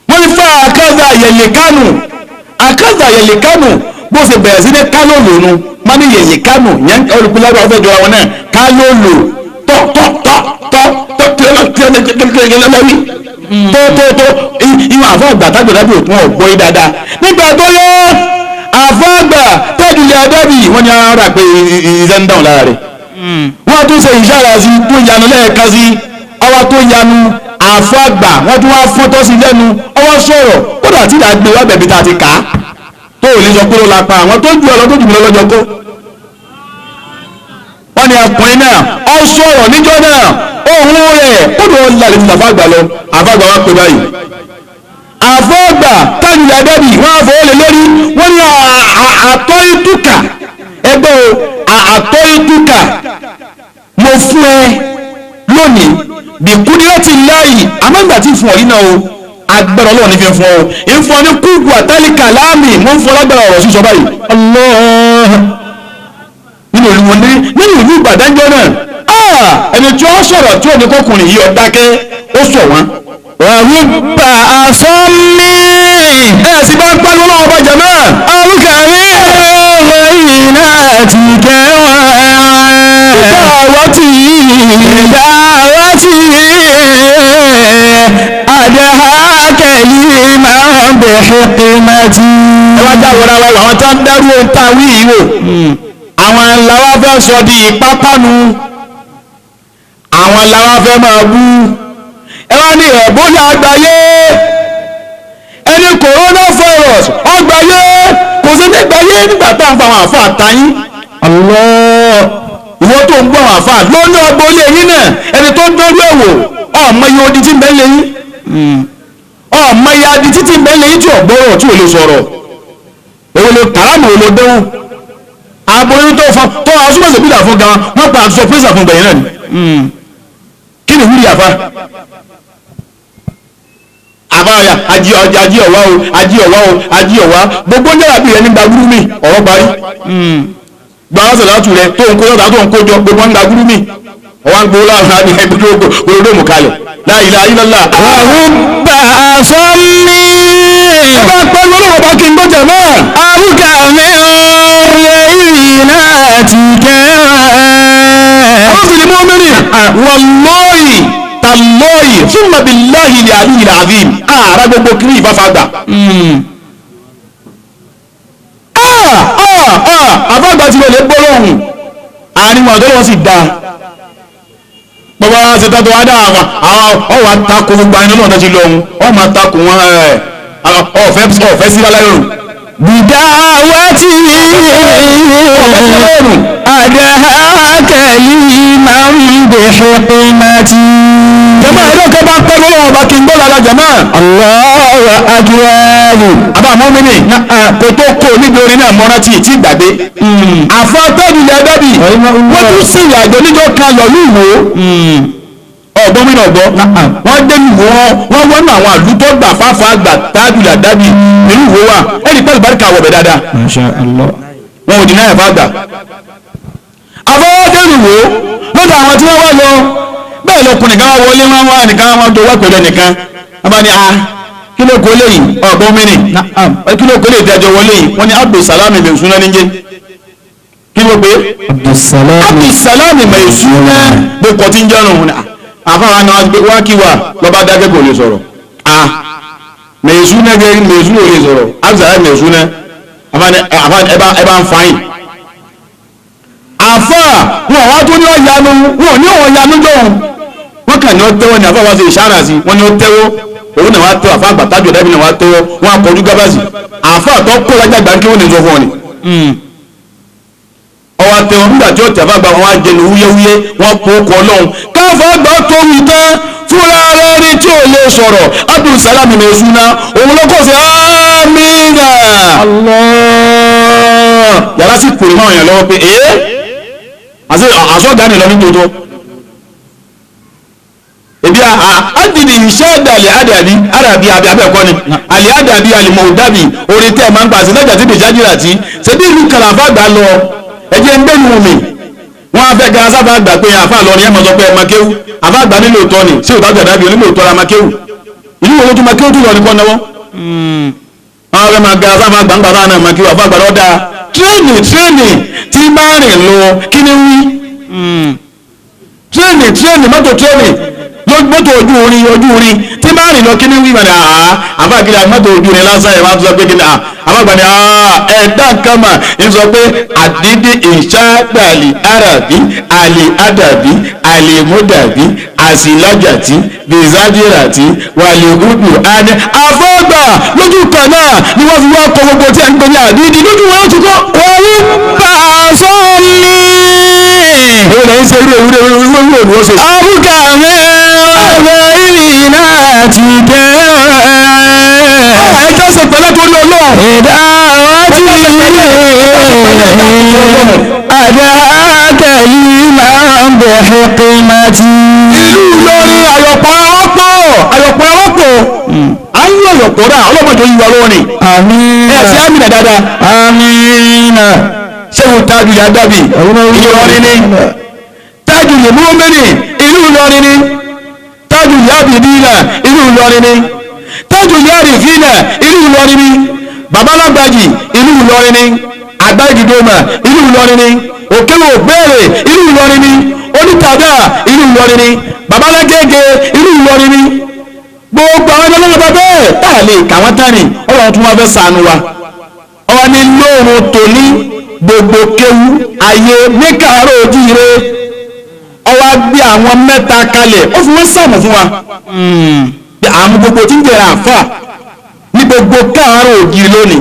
Wọ́n ní fún àkàzà yẹ̀yẹ̀ kánù àkàzà yẹ̀yẹ̀ kánù bó ṣe bẹ̀rẹ̀ sí ní kánò lònu má ní yẹ̀yẹ̀ kánù yẹn olùkúlẹ̀ ọ̀fẹ́ jọra wọn náà kánò lò tọ́ tọ́ tọ́ tọ́ tọ́ tẹ́lẹ̀lẹ́lẹ́lẹ́wí tó tó tó ìwọ̀n àfọ́ àgbà tágbẹ̀dábì òtún ọ̀gbọ́ yìí dáadáa nígbà tó yẹ àfọ́ àgbà tẹ́jùlẹ̀ adábì wọ́n ní ara pé ìṣẹ́ ń dáhùn lára rẹ̀ wọ́n tún ṣe ìṣára sí tó yanu lẹ́ẹ̀kan sí ọwọ́ tó yanu àfọ́ àgbà wọ́n tún wá fọ́tọ́ sí lẹ́nu ọwọ́ sọ̀rọ̀ kódà tí ìdá gbé wá bẹ̀bí tá a ti kà á tó ò lè sọ pé ó la pa àwọn tó ju ọ lọ tó jù mí lọ lọ́jọ́ kó. Wọ́n ní akùnrin náà ọ sọ̀rọ̀ níjọ́ náà ohun rẹ̀ kódò lálẹ́ fún àfàgbà lọ. Àfàgbà wa pè báyìí, àfàgbà Tajul Adabi wọ́n á fọwọ́ lé lórí. Wọ́n ní àtọ́ ìtúkà ẹgbẹ́ o, àtọ́ ìtúkà mo fún ẹ lónìí bìkúndínlẹ́tì láàyè, àmọ́ ìgbà tí fún ọ yìí náà o, agbára Ọlọ́run ní fi fún ọ, ìfún ọ ní kúkú àtàlíkà láàmì, mo ń fún ọ lágbára ọ̀rọ̀ sísọ báyìí. Allah nínú ìlú wọn nínú ìlú Ìbàdànjọ́ náà, ẹni tí ó sọ̀rọ̀ tí ò ní kọkùnrin yìí ọ̀dákẹ́ ó sọ wọ́n. Wàrúbà àsọ́mí. Ẹ sì bá ń pariwo lọ́wọ́ bá jẹ̀ náà. Àrùkàrí ọ̀rọ̀ yìí náà ti kẹwàá. Ìdáwọ́tì. Ìdáwọ́tì. Àdáhàkẹ́lì máa ń bẹ̀ ṣẹ́kìmẹ́tì. Ẹ wá jáwọ́ ra wa àwọn tó ń dárú ohun tá a wí yìí wò. Àwọn làwa fẹ́ sọ di ìpápánu. Àwọn làwa fẹ́ máa bú. Ẹ wá ní Ẹ̀bólà àgbáyé, ẹni coronavirus ọgbàyé, kò sí nígbàyé nígbà tá à ń fa àwọn àfa àtayín. Allah. Ìwọ tó ń gbọ́ àwọn àfa lóní ọgbọ́n ilé yín náà, ẹni tó ń dọ́rú ẹ̀ wò, ọmọ iye odi tí ń bẹ lé yín, ọmọ iye adi tí ń bẹ lé yín tí ò gbọ́rọ̀ tí ò lè sọ̀rọ̀. Èwo ló kàrámù wo ló dẹ́wù? Aboyún tó fa tó asúmọ̀sẹ̀ bídà fún gan, wọ́n pa àtúnṣe pírẹ́sà fún gbẹ̀yìn náà ni. Kí ni wúri àfa? Àbáyà ají ọ̀wá o, ají ọ̀wá o, ají ọ̀wá. Gbogbo ń jẹ́ra bí rẹ nígbà gúrú mi, ọ̀rọ̀ parí. Gba ọ̀sẹ̀ látù rẹ tó ń kó lọ́dà tó ń kó jọ, gbogbo ń gba gúrú mi. Ọ̀wá ń gbowó láàfin àbí ẹgbẹ́ tó gbòòrò kalẹ̀. La ilaha illallah. Wàrúbà àsọ́mí. Ẹ bá pẹ́ lọ́wọ́ bá kí n gbọ́jà náà. Àrùkà mi ọ̀rẹ́ yìí náà ti kẹwàá. Àwọn mọ́mìnì wàlọ́ọ̀yì tàlọ́ọ̀yì thumma billahi al-aliyyil azim ààrẹ gbogbo kiri ìfáfàgbà. Àfàgbà ti lè gbọ́ lọ́hùn àárín wọn àtọ́lọ́wọ́ sì dáa. Bàbá ṣe tọ́tọ́ wá dáa àwọn ọwọ́ àtakò gbogbo àyìnlá náà ti lọ́hùn ọ máa takò wọn ọ̀fẹ́ sí láláyọ̀rùn. Bìdáwátì àdáhàkẹ́lì máa ń bẹ̀ ṣẹ́kìmẹ́tì. Jàmáà ẹ̀rọ kan bá pẹ́ lọ́wọ́ ọba kí n gbọ́ lára jàmáà. Allahu akbar. Àbá mọ́mìnì kò tó kó níbi orin náà mọ́ra tí ì gbàgbé. Àfọ Tajul Adabi wọ́n tún sì ìrìnàjò níjọ́ kan lọ ní Ìwó. Ọ̀gbọ́n mi náà gbọ́. Wọ́n dé Ìwó wọ́n wọ́n àwọn àlùtọ́ gbà fáfá gbà Tajul Adabi nínú Ìwó wa. Ẹnì pẹ́lú báríkà wọ̀bẹ̀ dáadáa. Masha Allah. Wọn ò dì náà ẹ̀fọ́ àgbà. Àfọwọ́dé Ìwó lọ́dọ̀ àwọn tí wọ́n wá lọ. Bẹ́ẹ̀ lọkùnrin kan wọlé wọn wá nìkan wọn tó wá pẹ̀lú ẹnìkan. Wọ́n bá ní a kí ló kó léyìí ọ̀gbọ́n mi nì kí ló kó lè dájọ́ wọlé yìí wọ́n ní Abdulsalami Maisuna níjẹ́. Kí ló pé Abdulsalami Maisuna bó kọ́ tí ń jẹ́ ọ̀run àfáwọn náà wá kí wa lọ́ba dákẹ́ kò lè sọ̀rọ̀. A Maisuna gẹ́gẹ́ Maisuna ò lè sọ̀rọ̀ Abdulsalami Maisuna àfáwọn ẹ bá ń fa yìí. Àfáà wọn wá tó ní ọ̀yanu wọn ò ní ọ̀yanu jọ̀hún wọ́n kàn ní ọ tẹ́wọ́ ní àfáà wá sí ìṣára sí wọ́n ní ọ tẹ́wọ́ òun náà wá tẹ́wọ́ àfáà àgbàtàjọ dábì náà wá tẹ́wọ́ wọ́n á kọjú gábàsì àfáà tó kó lájà gbà kí wọ́n lè sọ fún ọ ni. Ọwọ́ tẹ́wọ́ nígbà tí ó tẹ̀ àfáà gbà wọn á jẹnu wúyẹ́wúyẹ́ wọ́n kó kọ lọ́hùn káfọ́ àgbà tó wí tán fúnra rẹ̀ ní tí ò lè sọ̀rọ̀ Abdulsalam Maisuna òun ló kọ̀ sí amínà. Yàrá sì kúrò máa yàn lọ́wọ́ pé ee àṣọ́gá ni lọ ní tòótọ́. Ebi adìdì ìṣẹ́ẹ̀dà àlẹ́ àdàbí àdàbí àbí abẹ́ẹ̀kọ́ ni àlẹ́ àdàbí àlìmọ̀ọ́dàbí orin tẹ́ ẹ̀ máa ń pa àti lọ́jà tí bèjáde àti ṣebí ìlú kàlàfà gbà lọ ẹ̀jẹ̀ ń gbẹ̀nu mi wọ́n á fẹ́ gan sábà gbà pé àfa lọ ni ẹ̀ máa sọ pé ẹ̀ máa kéwú àfa gbà nílò tọ́ ni ṣé òtá gbàdá bí onílò tọ́ la máa kéwú ìlú wo ló tún máa kéwú tó lọ ní kọ́ náwó wọ́n á fẹ́ máa gan sábà gbà ń gbà náà máa kéwú àfa gbà lọ́dà tírénì tí bá rìn lọ kí ni wí tírénì mọ́tò tírénì mọ́tò ojú orin tí bá rìn lọ kí ni wí wà ní àá àfàgìrì mọ́tò ojú orin lásán ẹ̀ máa sọ pé kí ni àfàgbà ni ẹ̀dá kan mà ń sọ pé àdídí ìṣàgbàlì àràbí àlè àdàbí àlè mọ́dàbí àsìlájàtì bìzádìràtì wàlẹ̀ udu àní àfọ́gbà lójú kan náà ni wọ́n fi wá kọ gbogbo tí a ń pè ní àdídí lójú wọn ti kọ́. Wọ́n bá a sọ ní. Owó ṣe irú irú irú irú irú òní ó ṣe. Àbúkà mi ọ̀rọ̀ ìrìnà ti dẹ́. Ẹ jẹ́ ṣe pẹ̀lẹ́ torí Ọlọ́run. Ìdáwọ́tí àdáàkẹ́ yìí máa ń bẹ̀ hikimati. Ìlú Ìlọrin àyọ̀pọ̀ ọ̀pọ̀ àyọ̀pọ̀ ọ̀pọ̀ à ń yọ àyọ̀pọ̀ rà ọlọ́mọdé yìí wà lọ́wọ́ ni. Àmín. Ẹ ṣe àmì dáadáa. Àmín. Ṣéwù Tájù Yàdábì Ìlọrin ni. Tájù Lèmúmẹ́nì ìlú Ìlọrin ni. Tájù Yàbìdínà ìlú Ìlọrin ni. Tájù Yàrìfínà ìlú Ìlọrin ni. Babalágbàjì ìlú Ìlọrin ni. Àgbájìdòmà ìlú Ìlọrin ni. Òkèwò Gbére ìlú Ìlọrin ni. Onítàdá ìlú Ìlọrin ni. Babalágége ìlú Ìlọrin ni. Gbogbo àwọn ẹgbẹ́ lọ́wọ́ bẹ́ẹ̀ tá a lè kà wọ́n tán ni Ọlọ́run tún wá fẹ́ ṣàánú wa. Ọwọ́ ní lóòrùn tòní gbogbo kéwú ayé ní káàárọ̀ ojíire ọwọ́ gbé àwọn mẹ́ta kalẹ̀ ó fi wọ́n sàmù fún wa. Àwọn gbogbo tí ń jẹrà àfà ní gbogbo káàárọ̀ ògiri lónìí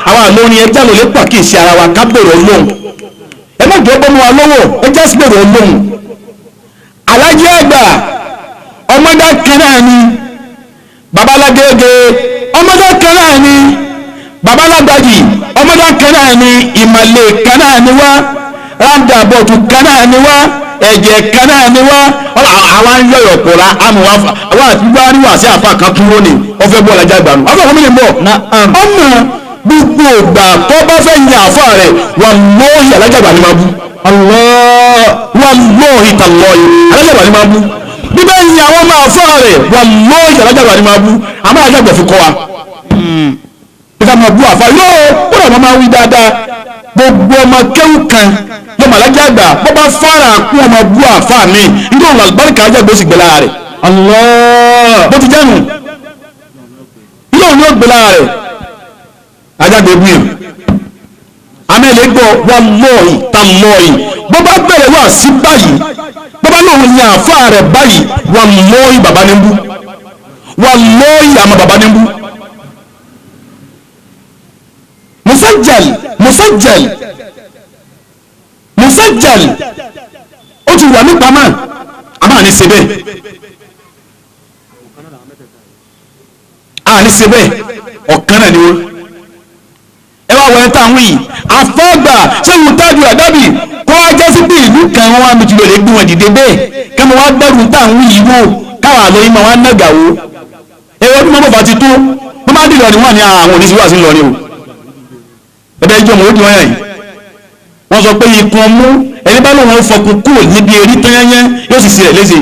àwọn àlórin ẹja ló lè pàkíyèsí ara wa ká bèrè Ọlọ́run. Ẹ má jẹ́ bọ́mú wa lọ́wọ́ ẹ já sí bèrè Ọlọ́run. Alájí àgbà ọmọdé kan náà ni babalágége ọmọdé kan náà ni babalágbàjì ọmọdé kan náà ni ìmàlè kan náà ni wá ráńdàbọ̀tù kan náà ni wá ẹ̀jẹ̀ kan náà ni wá àwa ń yọ̀yọ̀ kóra àmọ́ wa àti wá ní wàásí àfa kan kúrò ní ọ̀fẹ́ bọ́ ọ̀làjà ìgbàanù àfa kan mi lè bọ̀ ọmọ gbogbo ìgbà tó bá fẹ́ yan àfa rẹ̀ wallahi alájàgbà ni máa bú wallahi tallahi alájàgbà ni máa bú bí bẹ́ẹ̀ yan àwọn ọmọ àfa rẹ̀ wallahi alájàgbà ni máa bú àmọ́ alájàgbà fi kọ́ wa bí ká máa bú àfa yóò kódà máa máa wí dáadáa gbogbo ọmọ kéwù kan lọ́mọ alájà àgbà bọ́ bá fara kún ọmọ bú àfa mi nítorí òun àlùbáríkà alájà gbé sì gbé lára rẹ̀ bó ti jẹ́nu nítorí òun yóò gbé lára rẹ̀ ajáde bú yẹn amẹ́lẹ́ gbọ́ wallahi tallahi bó bá bẹ̀rẹ̀ wá sí báyìí bó bá lóun yan àfa rẹ̀ báyìí wallahi bàbá ní bú wallahi àmọ́ bàbá ní bú. Musajjal musajjal musajjal ó ti wà nípa máa a máa ní ṣe bẹ́ẹ̀ a ní ṣe bẹ́ẹ̀ ọ̀kan náà ni wọ́n. Ẹ wá wọlé táwọn yìí àfọ́gbà ṣéwù Tájù Àdábì kó wá jẹ́ sí pé ìlú kan wọn wá mìtìlẹ̀ lè gbé wọn dìde bẹ́ẹ̀ kí wọ́n wá gbẹ́rù táwọn yìí wò káwọn àlọ́ yìí máa wá nàgà wò. Ẹ wọ́n bí wọ́n bá ti tó wọ́n bá dìlọ ni wọ́n ní àwọn oníṣẹ́ wà sí lọ ni o. Ẹbẹ ìjọ mọ̀ ó di wọ́n yà yìí wọ́n sọ pé ikun ọmú ẹni bá lóun fọkun kúrò níbi erí tányányán yóò sì ṣe rẹ̀ léṣe.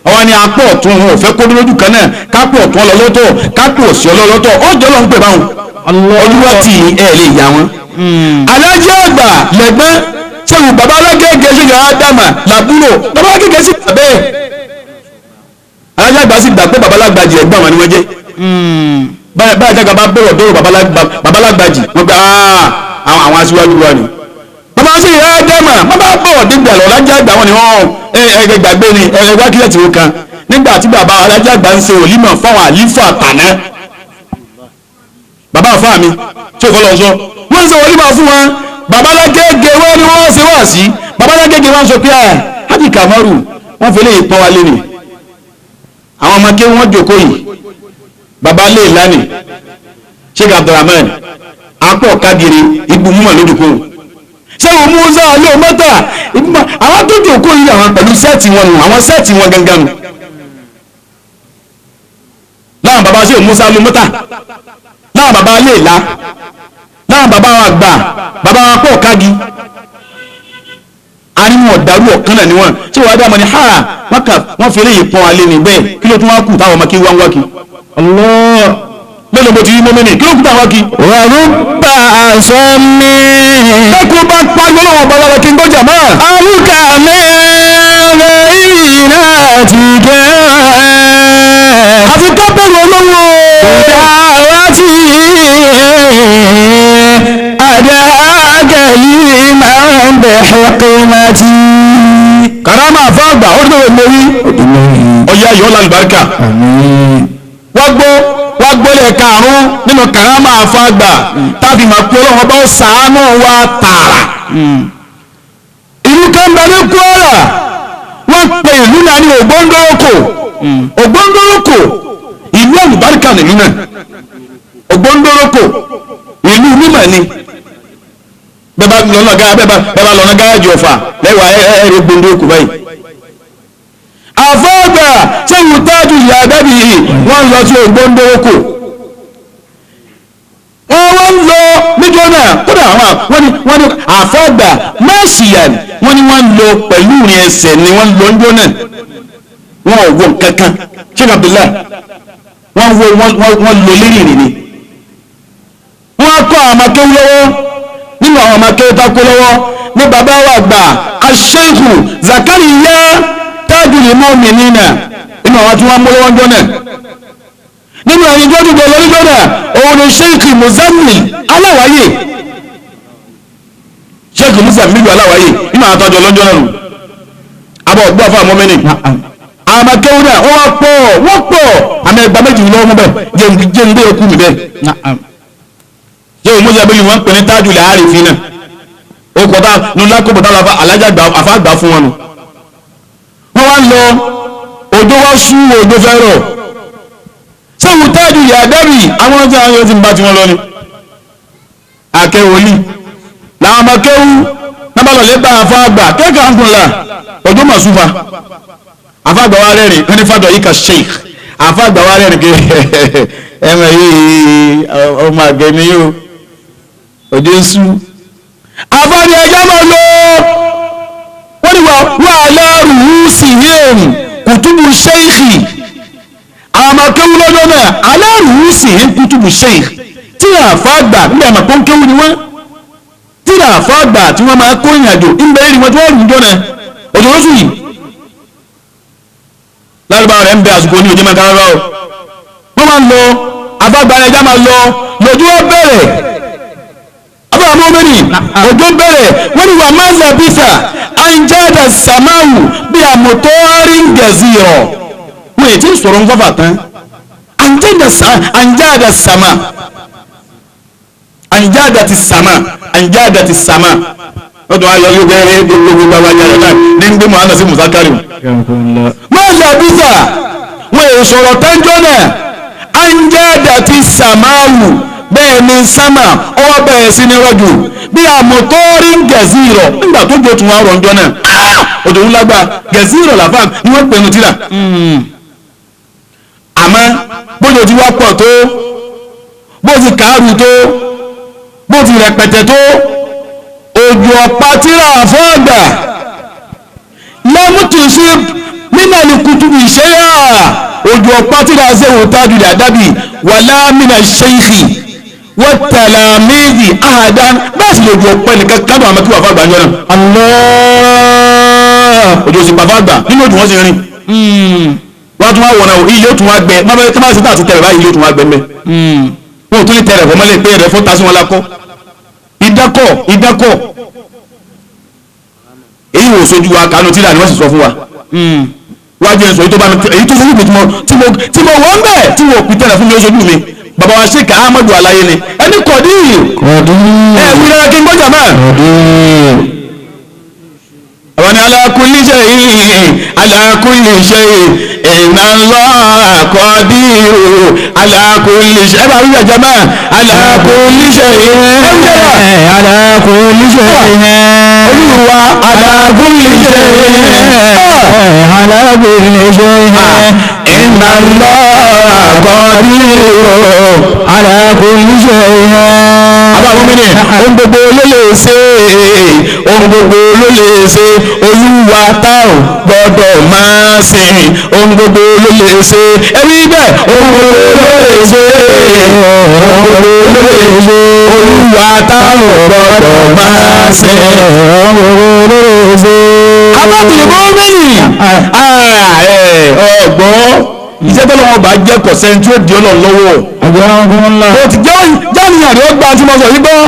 Àwọn ni apọ̀ ọ̀tún wọn ò fẹ́ kó lójú kan náà kápò ọ̀tún ọlọ́lọ́tọ̀ kápò òsì ọlọ́lọ́tọ̀ ó jọ lọ́n pè báwọn olúwa tì í ẹ̀ lè yà wọ́n. Alájí àgbà lẹ́gbọ́n ṣéwù bàbá alágége ṣe yàrá dàmà làbúrò bàbá alágége sì gbà bẹ́ẹ̀. Alájí àgbà sì gbà pé bàbá alágbàjì ẹ̀gbọ́n àwọn ni wọ́n jẹ́. Báyìí jága bá bọ̀rọ̀ dọ́rọ̀ babalágbàjì wọ́n gba àwọn aṣíwájú wa ni. Bàbá sì yà á dẹ́mà bàbá bọ̀rọ̀ débi àlọ́ alájà àgbà wọn ni wọ́n ẹgbẹ́ gbàgbé ni ẹgbẹ́ kílẹ̀ tí ó kan nígbà tí bàbá alájà àgbà ń ṣe òlímọ̀ fáwọn àlífà tàná. Bàbá àfáà mi tí ò kọ́ lọ sọ wọ́n ń ṣe òlímọ̀ fún wọn babalágége wọn ni wọ́n ṣe wá sí babalágége wọn sọ pé Hájì Kamaru wọ́n fi lè pọ́n wa lé ni àwọn ọmọ ké wọ́n jòkó yìí baba lè lánìí Sheikh Abdulrahman akpọ̀ kagiri ibu mú lójúkó ṣé o Musa yóò mọ́tà àwọn tó jòkó yìí àwọn pẹ̀lú sẹ́ẹ̀tì wọn nù àwọn sẹ́ẹ̀tì wọn gangan nù láwọn baba ṣé o Musa ló mọ́tà láwọn baba lè la láwọn baba wa gbà baba wa pọ̀ kagi ariwo ọ̀dàrú ọ̀kan náà ni wọ́n ṣé wàá dá mọ́ ni ha wọ́n fi eléyìí pọ́n alẹ́ ní bẹ́ẹ̀ kí ló tún wá kù táwọn ọmọ kí wá ń wá kí. Allah lọ́nà bó ti rí mọ́mí kí ló kú táwọn kí. Wàrúbà aṣọ mi. Bẹ́ẹ̀kú bá pariwo lọ́wọ́ bá lára kí n gbọ́jà máa. Àrùkà mẹ́rin ìrìnà àti kẹ́. Àfi ká bẹ̀rù Ọlọ́run. Ìdáwà tí àdáàkẹ́ yìí máa ń bẹ̀ hikmati. Karama àfáàgbà ó dúró lórí ọ̀yá yọ̀ lálùbáríkà. Wá gbọ́ wá gbọ́lẹ̀ karùn-ún nínú karama àfáàgbà tàbí máa pé Ọlọ́run bá ṣàánú wa tààrà. Ìlú kan bẹ ní Kwara, wọ́n pe ìlú náà ní Ògbóndórókò. Ògbóndórókò ìlú àlùbáríkà nìlú náà. Ògbóndórókò ìlú mímọ̀ ni. Bẹ́ẹ̀ bá lọ́nà gáàjì Ọ̀fà lẹ́wà ẹ̀ẹ́rẹ́ Ògbóndórókò báyìí. Àfọ́gbà sẹ́yìn tájú ìyá àdábì yìí wọ́n lọ sí Ògbóndórókò. Wọ́n wá ń lọ níjọ́ náà, kódà àwọn wọ́n ní àfọ́gbà mẹ́sìyàn wọ́n ní wọ́n lọ pẹ̀lú ìrìn ẹsẹ̀ ni wọ́n lọ níjọ́ náà. Wọ́n ò wọ kankan Sheikh Abdullah, wọ́n lọ lérí ìrìn ni. Wọ́n kọ́ àwọn akéwú lọ́wọ́, nínú àwọn akéwú tá kó lọ́wọ́ ní bàbá wa gbà Sheikh Zakariya Tajul Mu'minina, nínú àwọn tí wọ́n mú lọ́wọ́ níjọ́ náà. Nínú ẹni tó dùgbò lórí jọ́nà òun ni Sheikh Muzammil Aláwáyé. Sheikh Muzammil Aláwáyé nínú àwọn àtọ́jọ lọ́jọ́ náà nù. Abọ́ ọ̀gbọ́n fún àwọn mọ́mìnì àwọn akéwù náà wọ́n pọ̀ wọ́n pọ̀ àmì ẹgbà méjì lọ́wọ́ mú bẹ́ẹ̀ jẹ́ ń gbé okú mi bẹ́ẹ̀. Sheikh Muzammil wọ́n pè ní Tajul Arifin náà. Ó kọ́ tá nu lákòbọ̀ tá alájà àfáàgbà fún wọn nù. Wọ́n wá lọ òjò wá sú òjò fẹ́ rọ̀. Sẹ́wọ̀n tájú yàdárì àwọn tí àwọn yóò ti ń bá tí wọ́n lọ ni. Akẹ́wòlì làwọn ọmọ kéwú nábàlọ́lẹ́ bá àfáàgbà kẹ́kẹ́ àǹkùnlá ọjọ́ màsúfà. Àfáàgbà wa rẹ́rìn wọ́n ní fàdọ̀ yìí ka sheikh. Àfáàgbà wa rẹ́rìn kí ẹ̀mọ̀ yìí ọmọ àgbẹ̀ ni yóò òjò ń sú. Àfáàní ẹjọ́ máa lọ wọ́n ní wà aláàrùú sí hìm kùtùbù sheikh. Àwọn akéwú lọ́jọ́ náà aláàrùú sì ń kútùbù sheikh tí àfáàgbà nígbà àmà tó ń kéwú ni wọ́n, tí àfáàgbà tí wọ́n máa kó ìrìnàjò ńbẹ rí wọn tí wọ́n rù jọ náà òjò lóṣù yìí. Lárúbáwá rẹ̀ ń bẹ àsìkò ní òjò máa kára o. Wọ́n máa ń lọ àfáàgbà ẹja máa lọ lójú wọn bẹ̀rẹ̀. Àbúrò mọ́mìnì òjò bẹ̀rẹ̀ wọ́n ní wà máa ń làbísà àǹjáda sàmáwù bí àmọ̀tọ́rí ń gẹ̀zì rọ̀. Wọ́n yìí tí ń sọ̀rọ̀ ń fọ́fà tán. Anjada sama anjada ti sama anjada ti sama wọ́n tún wá yọ yóò bẹ́ẹ̀rẹ̀ gbogbo gbogbo ayé náà ní ń gbé muhammed sí musakari. Wọ́n yà bísà wọ́n yìí sọ̀rọ̀ tánjọ́ náà anjada ti samawu bẹ́ẹ̀ ni sama ọwọ́ bẹ̀rẹ̀ sí ní rọ́jò bí àmọ̀tọ́rí ń gẹ̀zí rọ̀ nígbà tó jò tún wá rọ̀ ńjọ́ náà òjò ńlá gba gẹ̀zí rọ̀ làfà ni wọ́n pè ní tírà. Àmọ́ bójú ti wá pọ̀ tó bó ti kàárù tó bó ti rẹpẹtẹ tó òjò ọ̀pá tíra àfọ́ọ̀gbà lẹ́mùtùsí nínú àlùkùtù ìṣẹ́yà òjò ọ̀pá tíra ṣéwò Tajul Adabi wà láàmìnà ṣéìkì wọ́n tẹ̀lé méjì àhàdá bẹ́ẹ̀ sì lòjò ọ̀pẹ nìkan kánú àmọ́ kí wà fàgbà ń yọ̀nà. Òjò sì pa fàgbà nínú òjò wọn sì rìn. Wọ́n tún wá wọ̀nà ilé ó tún wá gbẹ má bẹ́ẹ̀ tó bá sí tààtì tẹ̀rẹ̀ báyìí ilé ó tún wá gbẹ mẹ́. Wọn ò tún lè tẹ̀rẹ̀ fọmọ́lẹ̀ pé rẹ̀ fún tasí wọn lakọ́. Ìdákọ̀ ìdákọ̀ èyí wò sojú wa kánú tíra ni wọ́n sì sọ fún wa. Wájú ẹ̀ sọ èyí tó bá mi èyí tó sojú mi tí mo wọ́n bẹ̀ tí mo pin tẹ̀rẹ̀ fún mi ó sojú mi. Bàbá wa Sheikh Ahmadu Alaye ni ẹni kọ̀dí ẹ̀ wí dára kí n gbọ́jà máa. Àwọn ala kulli shay'in ala kulli shay'in inna Allaha qadiru ala kulli shay'in. Ẹ bá wíwà jama ala kulli shay'in ala kulli shay'in olúwa ala kulli shay'in ala kulli shay'in inna Allaha qadiru ala kulli shay'in. Àbáwọn mi ni ohun gbogbo ló lè ṣe, ohun gbogbo ló lè ṣe, olúwa tá ò gbọ́dọ̀ máa sìn, ohun gbogbo ló lè ṣe, ẹbí bẹ́ẹ̀ ohun gbogbo ló lè ṣe, ohun gbogbo ló lè ṣe, olúwa tá ò gbọ́dọ̀ máa sìn, ohun gbogbo ló lè ṣe. Abábìlì mọ́mìnì ọ̀gbọ́n iṣẹ́ tó lọ́wọ́ bá jẹ́ kọ̀sẹ́ tí ó di ọlọ́run lọ́wọ́. Ó ti jẹ́ jáníyàn rẹ̀ ó gba tí mo sọ yìí gbọ́.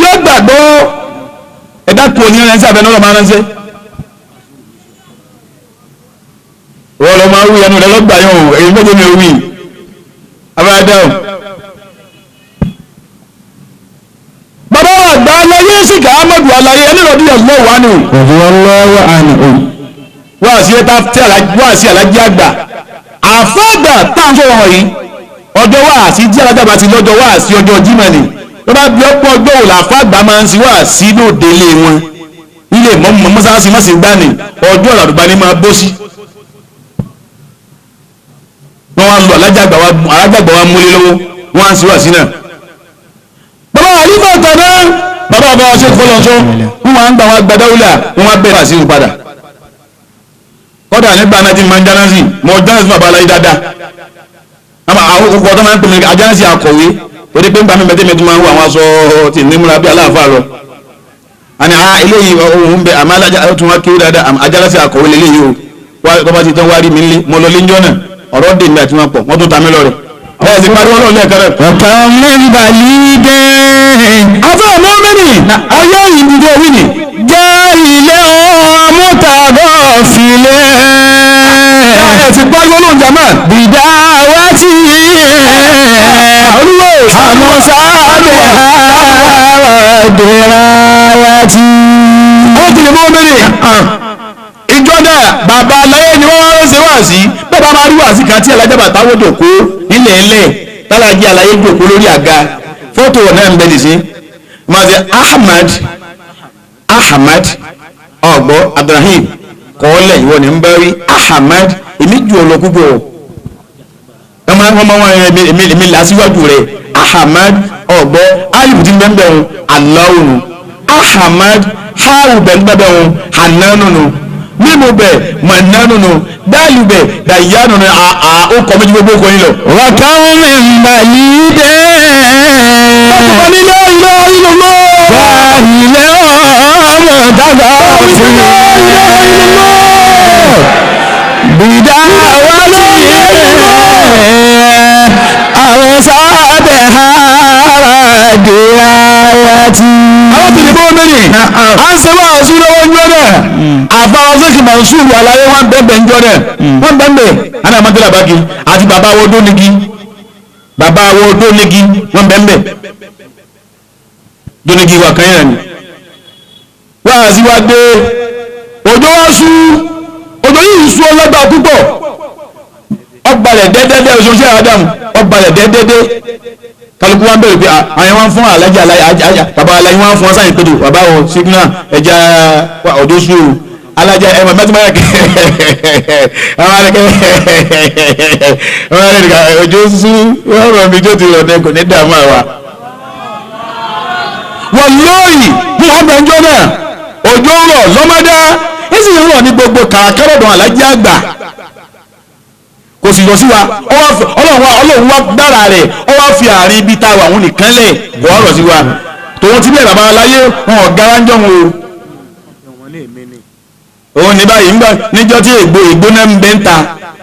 Yóò gbàgbọ́ ẹ̀dá kò ní ránṣẹ́ àbẹ̀ náà lọ́ máa ránṣẹ́. Wọ́n lọ máa wí ẹnu rẹ̀ lọ́gbà yẹn o, èyí méje mi ò wí. Abáyá o. Bàbá wa àgbà aláyé Ṣìkà Ahmadu Aláyé ẹni rọ̀bí ọ̀gbọ́n wà ní anhu. Radiyallahu anhu. Wáàsí wáàsí alájí àgbà àfáàgbà tá à ń sọ̀rọ̀ yìí ọjọ́ wáàsí tí alájàgbà ti lọ́jọ́ wáàsí ọjọ́ Jímọ̀ ni wọ́n bá bí ọ̀pọ̀ ọjọ́ òun làfáàgbà máa ń sí wáàsí lóde ilé wọn ilé mọ́sáàsì mọ́sí gbani ọjọ́ àlàdùbá ni máa bó sí. Wọ́n wá lọ alájàgbà wa múlé lọ́wọ́ wọ́n á sí wáàsí náà. Bàbá àlífà tàná bàbá àbá wa ṣe fọlọ́sọ wọ́n wá ń gbà wọn gbadáwùlà wọ́n wá bẹ̀rẹ̀ àṣírí padà. Kọ́dà nígbà náà ti máa ń dáná sí mọ dáná sí bàbá aláyé dáadáa àmọ́ àwọn kókó ọ̀tọ́ máa ń pè mí ajánsì akọ̀wé torí pé nígbà mi bẹ́tẹ̀ mi tún máa ń wọ àwọn aṣọ tí ní múra bí aláàfáà lọ. Àní eléyìí ohun bẹ àmọ́ alájà tún wá kiri dáadáa ajánsì akọ̀wé lélẹ́yìí o wá tó bá ti tán wá rí mi nílé mo lọ léńjọ́ náà ọ̀rọ̀ dè mí àti wọn pọ̀ wọ́n tún ta mí lọ rẹ̀. Ẹ ti pariwo lọ́ọ̀ lẹ́ẹ̀kan rẹ̀. Ọ̀kan mi balidin. Afẹ́ mọ́mìnì ayé ìdíje wí ni. Jẹ́ ilé ọmú tàbọ̀ sílẹ̀. Ẹ ti pariwo lóun jàmá. Bìdá wá tí Olúwo. Àmúṣáàbẹ̀ àwàdìrà tí. Ó ti lè mọ́mìnì. Ìjọ náà bàbá aláyé ni wọ́n wá ń ṣe wáàsí bẹ́ẹ̀ bá máa rí wáàsí kan tí alájà bàtà wọ́n jòkó nílẹ̀ ẹlẹ̀ tálájí aláyé jòkó lórí àga fọ́tò náà ń bẹ nìsín máa ṣe Ahmad Ahmad ọ̀gbọ́ Abdulrahim kọ́ọ́lẹ̀ ìwọ ni ń bá rí Ahmad èmi ju ọ lọ púpọ̀ wọ́n máa wọ́n èmi èmi làásìwájú rẹ̀ Ahmad ọ̀gbọ́ alifu ti ń bẹ́ẹ̀ bẹ́ẹ̀ aláwùnù Ahmad hawu bẹ́ẹ̀ bẹ́ẹ̀ hanánùnù mímu bẹ mọ̀nánùnù dáàlù bẹ dàyánùnù àà ó kọ́ méjì gbogbo kọ́ yín lọ. Ọ̀kan mi balidin. Ọkùnrin ní la ilaha illallah. Jẹ́ ilé ọmú tàbọ̀ sílẹ̀. Bìdá wá tí àmúṣáàbẹ̀ àwàdìrà tí. Arábìnrin bó mẹ́rin à ń ṣe wáàsí lọ́wọ́ ń jọ náà àbáwọn sẹ́kì Mansur aláyé wọn bẹ́ẹ̀ ń jọ náà wọn bẹ́ẹ̀ àná àmọ́tẹ́lá báki àti bàbá wo dónigi bàbá wo dónigi wọn bẹ́ẹ̀ dónigi wà kan yẹn ni wáàsí wa dé òjò wá sú òjò yìí sú ọlọ́gbà púpọ̀ ọgbàlẹ̀ dẹ́dẹ́dẹ́ oṣooṣẹ́ Ádámù ọgbàlẹ̀ dẹ́dẹ́dẹ́ kálukú wa ń bẹ̀rẹ̀ pé àyẹ̀ wọn fún alájà alájà bàbá aláyé wọn fún ọsàn ìpètò bàbá o sígínà ẹja ọdún sùn o alájà ẹ mọ̀ mẹ́tí máa kẹ́ ọmọ ọjọ́ sùn ọ̀rọ̀ mi tó ti rọ̀ ní kò ní dààmú àwa. Wọ́n lóòyì ní àgbẹ̀njọ́ náà òjò rọ̀ lọ́mọdá èsì ń rọ̀ ní gbogbo kàràkàrọ̀dọ̀ alájà àgbà kò sì yọ sí wa ọlọ́run wa gbára rẹ̀ ó wá fi àárín ibi tá a wà wọn nìkan lẹ̀ kò wá rọ̀ sí wa tòun ti bẹ́ẹ̀ bàbá aláyé wọn ò gara ń jọ̀hún o. Òun ní báyìí ńgbà níjọ́ tí ègbò ìgbóná ń bẹ́ ń ta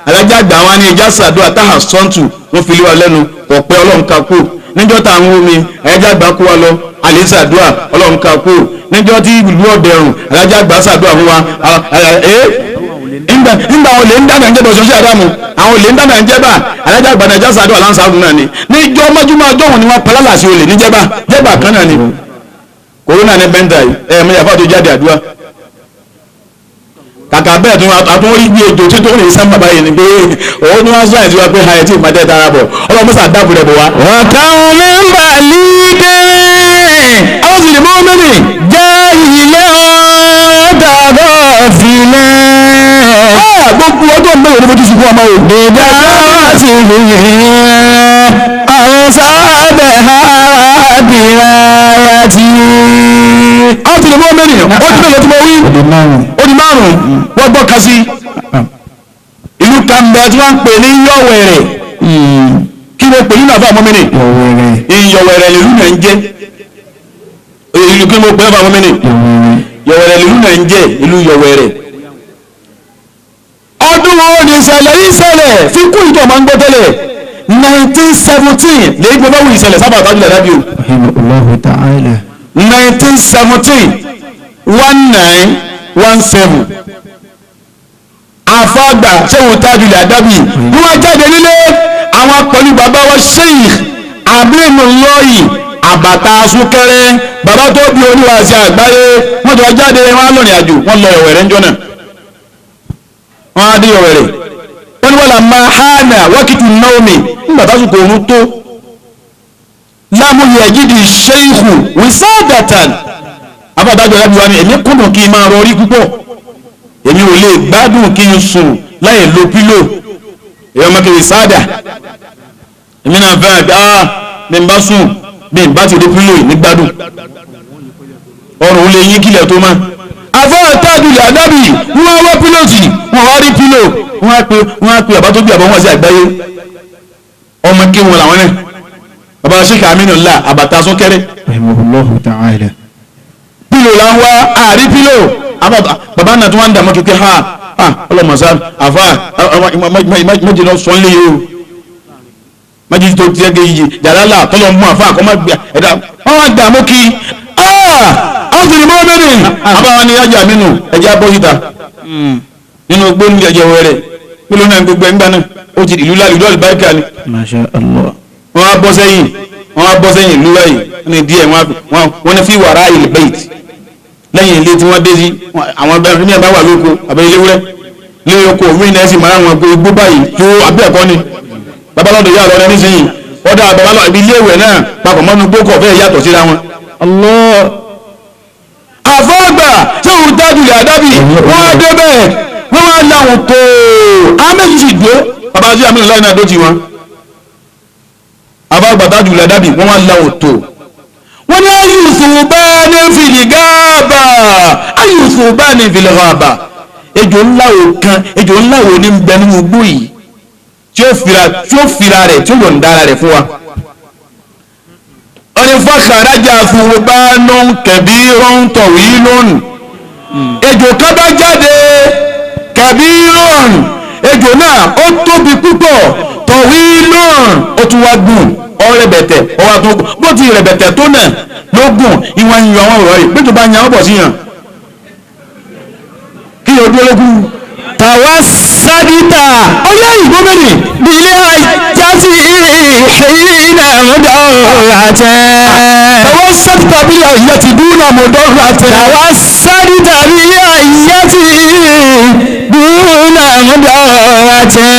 alájà àgbà wa ní ìjà sàdúrà táhà sọ́ǹtù wọn fi lé wa lẹ́nu ọ̀pẹ ọlọ́run ká kú níjọ́ tá à ń wú mi alájà àgbà kú wa lọ àlè sàdúrà ọlọ́run ká kú níjọ́ tí ìlú ọ̀dẹ̀rùn alájà àgbà sàdúrà fún wa ńgbà àwọn olè ń dáná ń jẹ́ bọ̀ ṣoṣẹ́ àdámù àwọn olè ń dáná ń jẹ́ bà alájà àgbà nàìjà sàdúrà láǹsàrún náà ni níjọ́ mọ́júmọ́ ọjọ́ òun ni wọ́n pa lálàsí olè ní jẹ́bà jẹ́bà kan náà ni kòrónà ní bẹ́ńtà yìí ẹ̀ mẹ́yà fáwọn tó jáde àdúrà kàkà bẹ́ẹ̀ tó àtún rí bí ejò tí tó rìn sábà báyìí ni pé òun ni wọ́n sọ àìsí wa pé ayé tí ìpàdé tara bọ̀ ọlọ́mọ́sà dáàbò rẹ̀ bọ̀ wá. Ọ̀kan mi balidin. Àwọn sì lè mọ́ mẹ́rin. Jẹ́ ilé ọ̀dàbọ̀ sílẹ̀. Gbogbo ọjọ́ mẹ́rin ni mo ti sunkún ọmọ o. Bìdá wá tí àmúṣáàbẹ̀ àwàdìrà tí. Àwọn sì lè mọ́ mẹ́rin ó ti mélòó tí mo wí ó di márùn-ún wọ́n gbọ́ kan sí. Ìlú kan bẹ tí wọ́n ń pè ní Yọ̀wẹ̀rẹ̀ kí wọ́n pè nínú àfọ àmọ́ mẹ́rin Ìyọ̀wẹ̀rẹ̀ lìlú náà ń jẹ́ ìlú kí wọ́n pè ní àfọ àmọ́ mẹ́rin Yọ̀wẹ̀rẹ̀ lìlú náà ń jẹ́ ìlú Yọ̀wẹ̀rẹ̀. Ọdún wo ni ìṣẹ̀lẹ̀ yìí ṣẹlẹ̀ fi kú ìjọ máa ń gbọ́ tẹ́lẹ̀ 1917 lè gbọ́ báwo ìṣẹ̀lẹ̀ sábà tọ́jú lẹ̀ dábìí o. Rahimahullahu ta'ala. 1917 1917 àfàgbà ṣéwù tájúlẹ̀ àdábì ní wọ́n jáde nílé àwọn pẹ̀lú bàbá wa Sheikh Aminu Lọ́yì àbàtà súnkẹrẹ Bàbá tó bí olúwa àti àgbáyé wọ́n jọ jáde wọ́n á lọ́rìn àjò wọ́n lọ Ọ̀wẹ̀rẹ̀ ńjọ́ náà. Wọ́n á dé Ọ̀wẹ̀rẹ̀. Wọ́n ní wọ́n là máa hánà wákìtì náomi nígbà tásìkò òun tó. Lámúyẹ̀ jídi ṣéìkù wíṣádàtàn. Àbádájọ́ láti wá ní èmi kúndùn kí n máa rọrí púpọ̀. Èmi ò lè gbádùn kí n sùn láì lo pílò. Èmi ọmọ kiri sáàdà. Èmi náà fẹ́ràn pé bí n bá sùn bí n bá ti rí pílò ní gbádùn. Ọrùn ó lè yín kílẹ̀ tó máa. Àfáà Tajul Adabi wọ́n wá pílò tì wọ́n wá rí pílò wọ́n á pe àbá tó bí àbá wọn sí àgbáyé. Ọmọ kí wọn làwọn náà. Bàbá Sheikh Aminullah àbàtà sókẹ́rẹ́. Rahimahullahu ta'ala. Pílò là ń wá àrí pílò. Bàbá náà tó wá ń dààmú kékeré ha ọlọmọsá àfa méjì lọ sọ nílé yìí o méjì tó tiẹ̀ gé yìí jàlálà tọ́lọ̀ mú àfa àkọ́mọ́ ẹ̀dá wọ́n wá dààmú kí ọ̀sìn mọ́mìnì àbáwọn ni ajá mi nù ẹ̀jẹ̀ abọ́ síta nínú gbóni ẹ̀jẹ̀ wẹ̀rẹ̀ pílò náà gbogbo ẹ̀ ń gbà náà ó ti ìlú lálẹ́ ìlú àlùbáríkà ni. Masha Allah. Wọ́n á bọ́ sẹ́yìn wọ́n á bọ́ sẹ́yìn ìlú báyìí wọ́n ní díẹ̀ wọ́n ní fi wàrà ìlú bẹ́ẹ̀tì lẹ́yìn ilé tí wọ́n dé sí àwọn abẹ́rẹ́ ní ẹ̀bá wà lóko àbẹ́ ilé wúrẹ́ lé oko òmìn náà sì máa wọn igbó báyìí tó abẹ́ ẹ̀kọ́ ni babalọ́dọ̀ yà lọ́rẹ́ nísìnyí ọ̀dà babalọ́ ibi ilé ìwẹ̀ náà papọ̀ mọ́nu gbókọ̀ fẹ́ yàtọ̀ síra wọn. Àfọ́gbà tí òun Tajul Adabi wọ́n á dé bẹ́ẹ̀ wọ́n wá láwọn tó àmì sì dúró bàbá sí àmì ìlànà tó ti wọn. Àfọ́gbà Tajul Adabi wọ́n wá láwọn tó wọ́n ní ayùsùnbá ní fìlìgáàbà ayùsùnbá ní fìlìgáàbà ejò ńlá wo kan ejò ńlá wo ní bẹ nínú igbó yìí tí ó fira rẹ̀ tí ó yọ̀ǹda ara rẹ̀ fún wa. Wọ́n ní fàkàràjà fúnbá nù kẹ̀bí rán tọ̀wí lónìí ejò kan bá jáde kẹ̀bí rán ejò náà ó tóbi púpọ̀ tọ̀wí lónìí ó tún wá gùn ọrẹbẹtẹ ọwọ àtún bó ti rẹbẹtẹ tó náà ló gùn ìwọ̀n yan àwọn ọ̀rọ̀ yìí péjọba yan ọ̀bọ̀ sí yàn kí yóò dúró lókun. Tàwa sádìtà ọyá ìgbómìnì. Bílẹ̀ àjásí ìhìnà mọ́dọ̀rọ̀tẹ̀. Tàwa sádìtà bí àyà ti dúnà mọ́dọ̀rọ̀tẹ̀. Tàwa sádìtà bí àyà ti dúnà mọ́dọ̀rọ̀tẹ̀.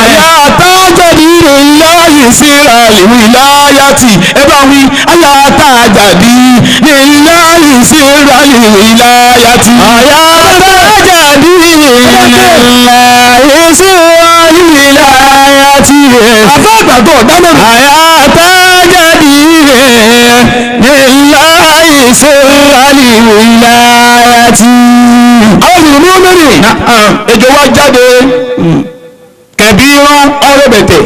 Àyà àtàjàdì lillahi síra liwilayati ẹ bá wí àyà àtàjàdì lillahi síra liwilayati. Àyà àtàjàdì lillahi síra liwilayati. Àfẹ́ àgbàdo ọ̀dáná. Àyà àtàjàdì lillahi síra liwilayati. Àwọn ìlú mẹ́rin ejò wa jáde kẹ̀bí rán ọ̀rẹ́bẹ̀tẹ̀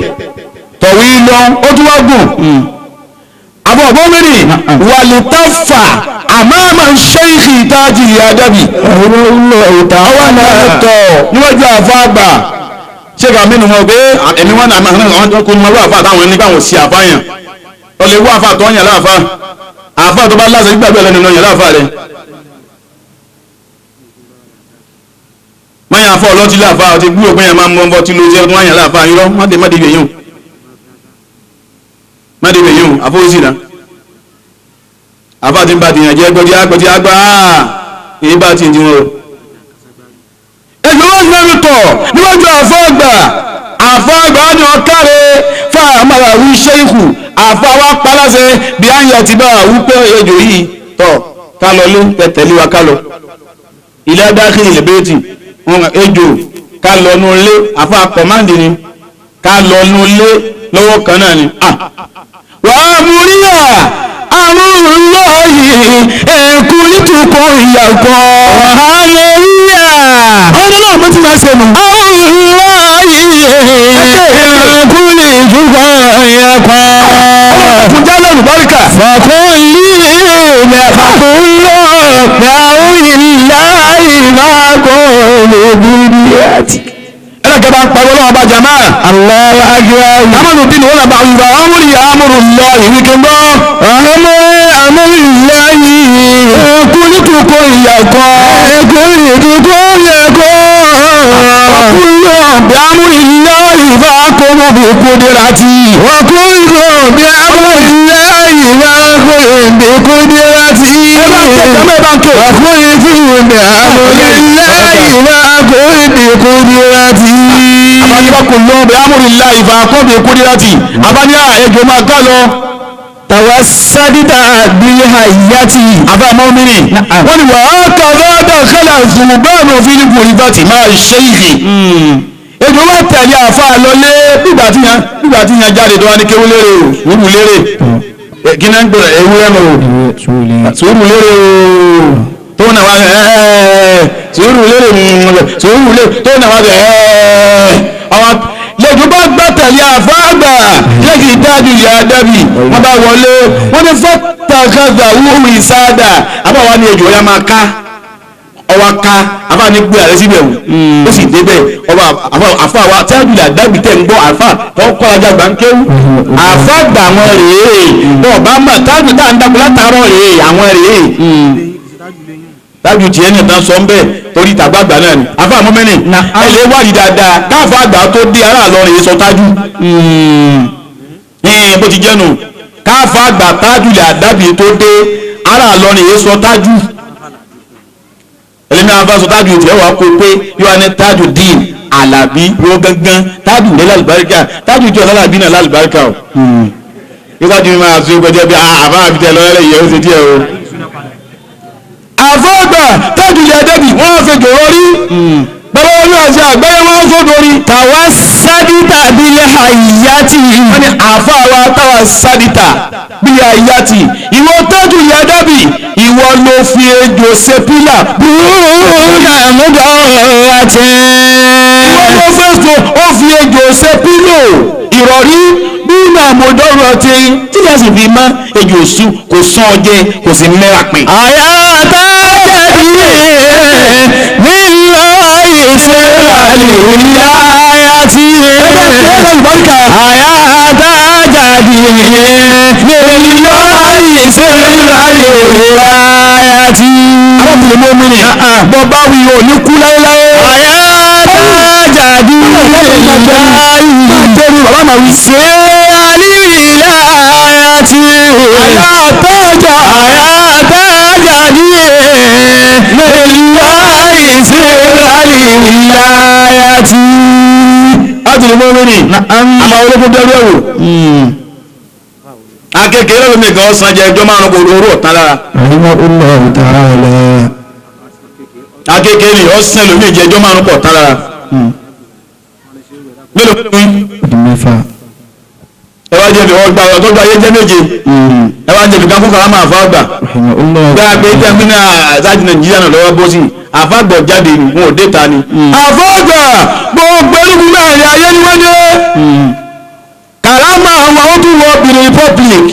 tọ̀wé lọ ó tún wá gùn. Àbọ̀ ọ̀bọ̀mìnì wàlítàfà àmàmà ṣéìkì Tajul Adabi. Ọwọ́ náà tọ̀ níwájú àfa àgbà ṣéèkì àmínú wọn pé ẹ̀mí wọn náà àwọn tó kún mọ́lú àfa àtàwọn ẹni káwọn sí àfa yàn. Ó lè wú àfa tó yàn láàfa. Àfa tó bá láṣẹ gbàgbé ẹlẹ́nu lọ yàn láàfa rẹ̀. Wọ́n yàn àfa ọlọ́tí láàfa ọtí gbúrò pé yàn máa ń mọ́ ọtí lójú ẹ̀ wọ́n yàn láàfa irọ́ má dé má dé yẹ̀yìn má dé yẹ̀yìn àfọwọ́sí náà àfa ti ń ba tìyàn jẹ́ gbọ́dí agbọ́dí agbá èyí bá ti ń diwọn o. Ètò wọn lẹ́nu tọ̀ níwájú àfọ́gbà àfọ́gbà ni wọ́n káre fáàmàlà wí ṣéìkù àfa wa paláṣẹ bí a ń yà ti bá wí pé ejò yìí tọ̀ ká lọ lé tẹ̀tẹ̀lé wa ká lọ. Ilé adákìrì lè bẹ́ẹ̀tì wọn ejò ká lọ nú ilé àfa kọ̀máǹdì ni ká lọ nú ilé lọ́wọ́ kan náà ni. Wàá mú ríyà Amúrúlọ́yì ẹ̀kúnlítùkọ̀ ìyàkọ̀. Hallelujah. Ọdún náà mo ti máa ṣe nù. Amúrúlọ́yì ẹ̀kúnlítùkọ̀ ìyàkọ̀. Fúnjá lọ́rùn báríkà. Fàkúnlí mẹ́fàkúnlọ́ mẹ́rùnláì máa kọ́ lóbìnrin. Ẹlẹ́kẹ̀ bá ń pariwo lọ́wọ́ bá jama. Allahu akbar. Amadu bí ni wọ́n làbá ìwà amúrì amúrù lọ ìwé kí n gbọ́. Amúrì amúrì láyé. Ẹ̀kúnlítùkọ̀ ìyàkọ̀. Ẹ̀kúnlítùkọ̀ ìyàkọ̀. Ọkùnrin bí amúrì láyé bá kó mọ́ bí kúndínláti. Ọkùnrin bí amúrì láyé bá kó بقدرتي وقلت بأمر الله فأقل بقدرتي. Abáni bá kò lọ bí amúrìlá ìfàkọ́ bí kúrírátì. Abáni ejò máa ká lọ. Tawassadita bilhayati. Àbá mọ́mìnì. Wọ́n ní wàá kàdá dàkálà zùbáàmù fílípù ìbátì máa ṣe ìhì. Ejò wá tẹ̀lé àfa lọlé nígbà tí yan jáde tó wá ní kéwú lérè o, sùúrù lérè. Kí náà ń gbọ́dọ̀ ewúrẹ́ nù o, sùúrù lérè o. Tó náà wá sùúrù lérè sùúrù lérè tó náà wá àwọn lẹ́jọ́ bá gbà tẹ̀lé àfa àgbà lẹ́kì dájú ìyá dábì wọ́n bá wọlé wọ́n ní fọ́tàkàdà wúwo ìsáàdà àbáwá ní ejò ọ̀yá máa ká ọwọ́ ká àfa ní gbé àrẹ síbẹ̀ wò ó sì débẹ̀ ọba àfa wa tájú ìyá dábì tẹ̀ ń gbọ́ àfa tó kọ́ ajá gbà ń kéwú àfa gbà wọn rèé bọ́ọ̀ bá mọ̀ tájú tá à ń dàpọ̀ látàárọ̀ rèé àwọn rèé tájú tiẹ̀ ní ìtàn sọ ń bẹ́ẹ̀ torí tàgbàgbà náà ni àfa mọ́mẹ́nì ẹ lè wádìí dáadáa káfà àgbà tó dé ará Ìlọrin yìí sọ tájú bó ti jẹ́nu káfà àgbà tájú lè àdábì tó dé ará Ìlọrin yìí sọ tájú ẹlẹ́mi àfa sọ tájú tiẹ̀ wà kó pé yóò wá ní tájú dín Àlàbí yóò gángan tájú ní lálùbáríkà tájú tí ọ̀làlàbí náà lálùbáríkà o yóò tájú mi máa sọ gbẹdẹ bí àbá àbítẹ lọ́rẹ́ yẹ ó ṣe díẹ̀ o. Àfọ́gbà tájú lè àdábì wọ́n fẹ́ jòrò rí bàbá wọn ní àti àgbáyé wọn fò dórí. Tawassadita bilhayati. Wọ́n ní àfa wa tawasadita bilhayati ìwọ tájú ìyá dábì ìwọ ló fi ejò ṣe pílà. Bùrúdà múdọ̀rọ̀tì. Ìwọ ló fẹ́ so ó fi ejò ṣe pílò ìrọ̀rí bínú àmọ̀dọ́rọ̀ tí tíyà sì fi mọ́ ejò sùn kò sán ọjẹ́ kò sì mẹ́ra pin. Àyà tájàdì nílò ìṣẹ̀lẹ̀ ìláyàtì. Àyà tájàdì nílò ìṣẹ̀lẹ̀ ìláyàtì. Arákùnrin mọ́mí ni bọ́ bá wí o ní kú láéláé. Àyà tájàdì Jẹ́rú bàbá màá wí. ìláyàtì. Àyà tájà. Àyà tájàdì nílò ìṣẹ̀lẹ̀ ìláyàtì. Arákùnrin mọ́mí ni àmà ológun dẹ́rú ẹ̀wò. Akẹ́kẹ̀ẹ́ lọ́dún mi kan ọ̀sán jẹ ẹjọ́ márùn-ún kò orú ọ̀tán lára. Rahimahullahu ta'ala. Akẹ́kẹ̀ẹ́ ni ọ̀sán lómi jẹ ẹjọ́ márùn-ún kò ọ̀tán lára. Mélòó ni Ọdún mẹ́fà. ẹ wá jẹ̀bi ọgbà ọ̀tọ́jú ayé jẹ́ méje. Ẹ wá jẹ̀bi kan fún karama àfa àgbà. Rahimahullahu Gba pé tẹ́mínà sáàjì Nàìjíríà náà lọ́wọ́ bó sí. Àfa àgbà jáde ni wọn ò dé ta ni. Àfa àgbà gbogbo ẹlúgbùn náà ní ayé ni wọ́n dé. Karama àwọn ó tún wọ Benin Republic.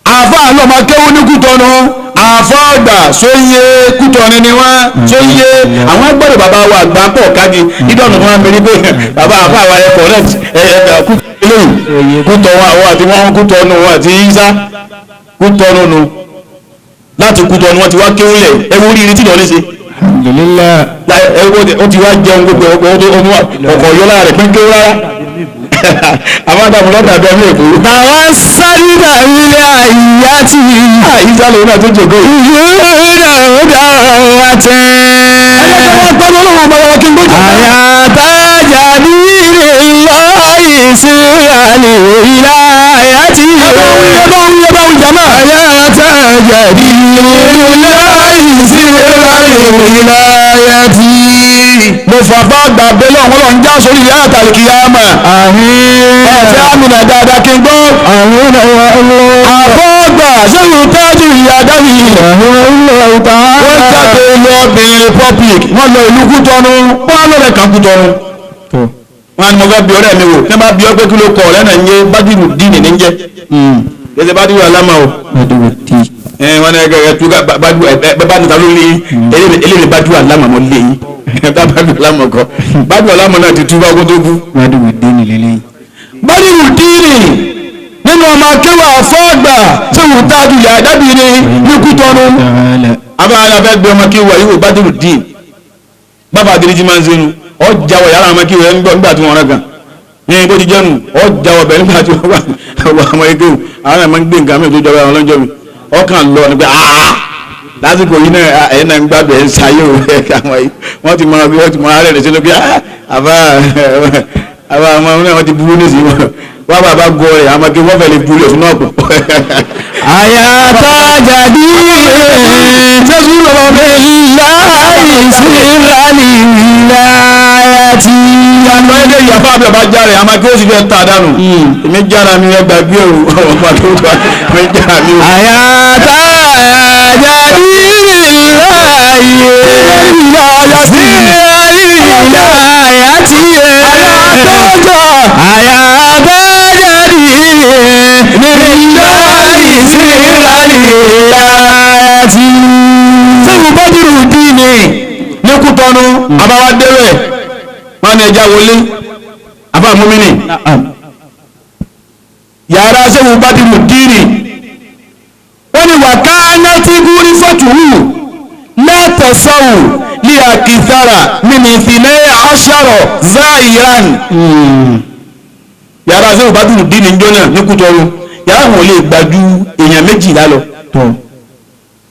Àfa àlọ́ máa kéwú ní Kútọ́nù. Àfa àgbà sóyè Kútọ́nù ni wọ́n sóyè. Àwọn agbọ́dọ̀ bàbá wa àgbà pọ̀ kájí. Ìdọ̀nù wọn mẹ́rin pé bàbá àfa àwa ẹ̀ correct ẹ̀ Kútọ́nù Kútọ́ wọn àwọn àti wọn Kútọ́nù wọn àti Ìsá Kútọ́nù nu láti Kútọ́nù wọn ti wá kéwúlẹ̀ ẹwú rírí tí lọ́ọ́ ṣe Alhamdulillah. ó ti wá jẹun gbogbo ọkọ̀ yọ lára rẹ̀ pín kéwú rárá àwọn àdàmú lọ́dà bí ọmọ èkó. Tawassadita bilhayati. Ìsá lòun náà tó jòkó. Bùrúdà múdọ̀rọ̀tì. Ẹ̀yẹ́ wọ́n gbọ́dọ̀ lọ́wọ́ ọmọ wa kí n gbójú. Àyà tájàdì nílò ìṣẹ̀lẹ̀ ìláyàtì. Ẹ bá wí ẹ bá wí jàmá. Àyà tájàdì nílò ìṣẹ̀lẹ̀ ìláyàtì. Mo fàfà àgbà abẹ́lẹ̀ ọ̀hún lọ́n já sórí ìyá àtàlùkì yá mà. Àmín. Ẹ̀fẹ́ àmìnà dáadáa kí n gbọ́. Àmín ya Allah. Àfọ́ àgbà sẹ́yìn tájú ìyá dábì. Rahimahullahu ta'ala. Wọ́n jáde lọ Benin Republic. Wọ́n lọ ìlú Kútọ́nù. Wọ́n á lọ́rẹ̀ kan Kútọ́nù. Wọ́n á ní mo fẹ́ bí ọ̀rẹ́ mi wò. Ní bá bí ọ pé kí ló kọ ọ̀rẹ́ náà ń yé Bádìrú díìnì ní jẹ́. Kẹsẹ̀ Bádìrú aláma o. Ẹ wọ́n ní ẹ túká Bádìrú ẹ bá níta ló lé yín. Eléyìí Bádìrú aláma mọ́ lé yín. Bádìrú aláma kọ. Bádìrú aláma náà ti túbọ̀ kó tó kú. Bádìrú díìnì lélẹ́yìn. Bádìrú díìnì nínú ọmọ akéwà àfọ́gbà tí wù tájú yà dábìrì ní Kútọ́nù. Abáyá fẹ́ gbé ọmọ kéwà yìí wò Bádìrú díìnì. Bàbá àdìrí ti máa ń sẹ́nu ọjà wọ̀ yàrá ọmọ kéwà nígbà tí wọ́n rẹ̀ gan. Ní bó ti jẹ́nu ọjà ọbẹ̀ nígbà tí wọ́n wà àwọn ẹgbẹ́ àwọn ẹ̀mọ́ ń gbé nǹkan mìíràn tó jọba àwọn ọlọ́njọ́ mi ọkàn lọ ni pé lásìkò yìí náà ẹ̀yin náà ń gbàgbé ẹ̀ ń sáyé o àwọn yìí wọ́n ti mọ bí wọ́n ti mọ ara rẹ̀ sínú pé àbá àbá àwọn ọmọ náà wọ́n ti burú nísìnyí wọ́n bá bá gọ rẹ̀ àwọn akẹ́kọ̀ọ́ wọ́n fẹ́ lè burú ẹ̀sùn náà pọ̀. Àyàtà jàdí láì sí ìrànlẹ̀ Ìyàtọ̀ ẹgbẹ́ ìyàfọ́ àbí ọba járe àmọ́ kí ó sì fẹ́ ta dànù. Èmi jára mi ẹ gbàgbé o, ọmọ tó gbà mi jára mi o. Àyàtà jàdí láì sí ìrànlẹ̀ Sẹ́wọ̀n Bádìrú dín ní ní Kútọ́nù, àbáwá débẹ̀, wọ́n ní ẹja wọlé, àbá múmínì. Yàrá sẹ́wọ̀n Bádìrú dín ní. Wọ́n ní wàkánná tí gúrí fọ́tùwù látọ̀sọ́wù ní àkìsára mímì ìsìnlẹ̀ aṣọ́rọ̀ záìrán. Yàrá sẹ́wọ̀n Bádìrú dín ní jọ́nà ní Kútọ́nù, yàrá wọn ò lè gbà ju èèyàn 12 lọ.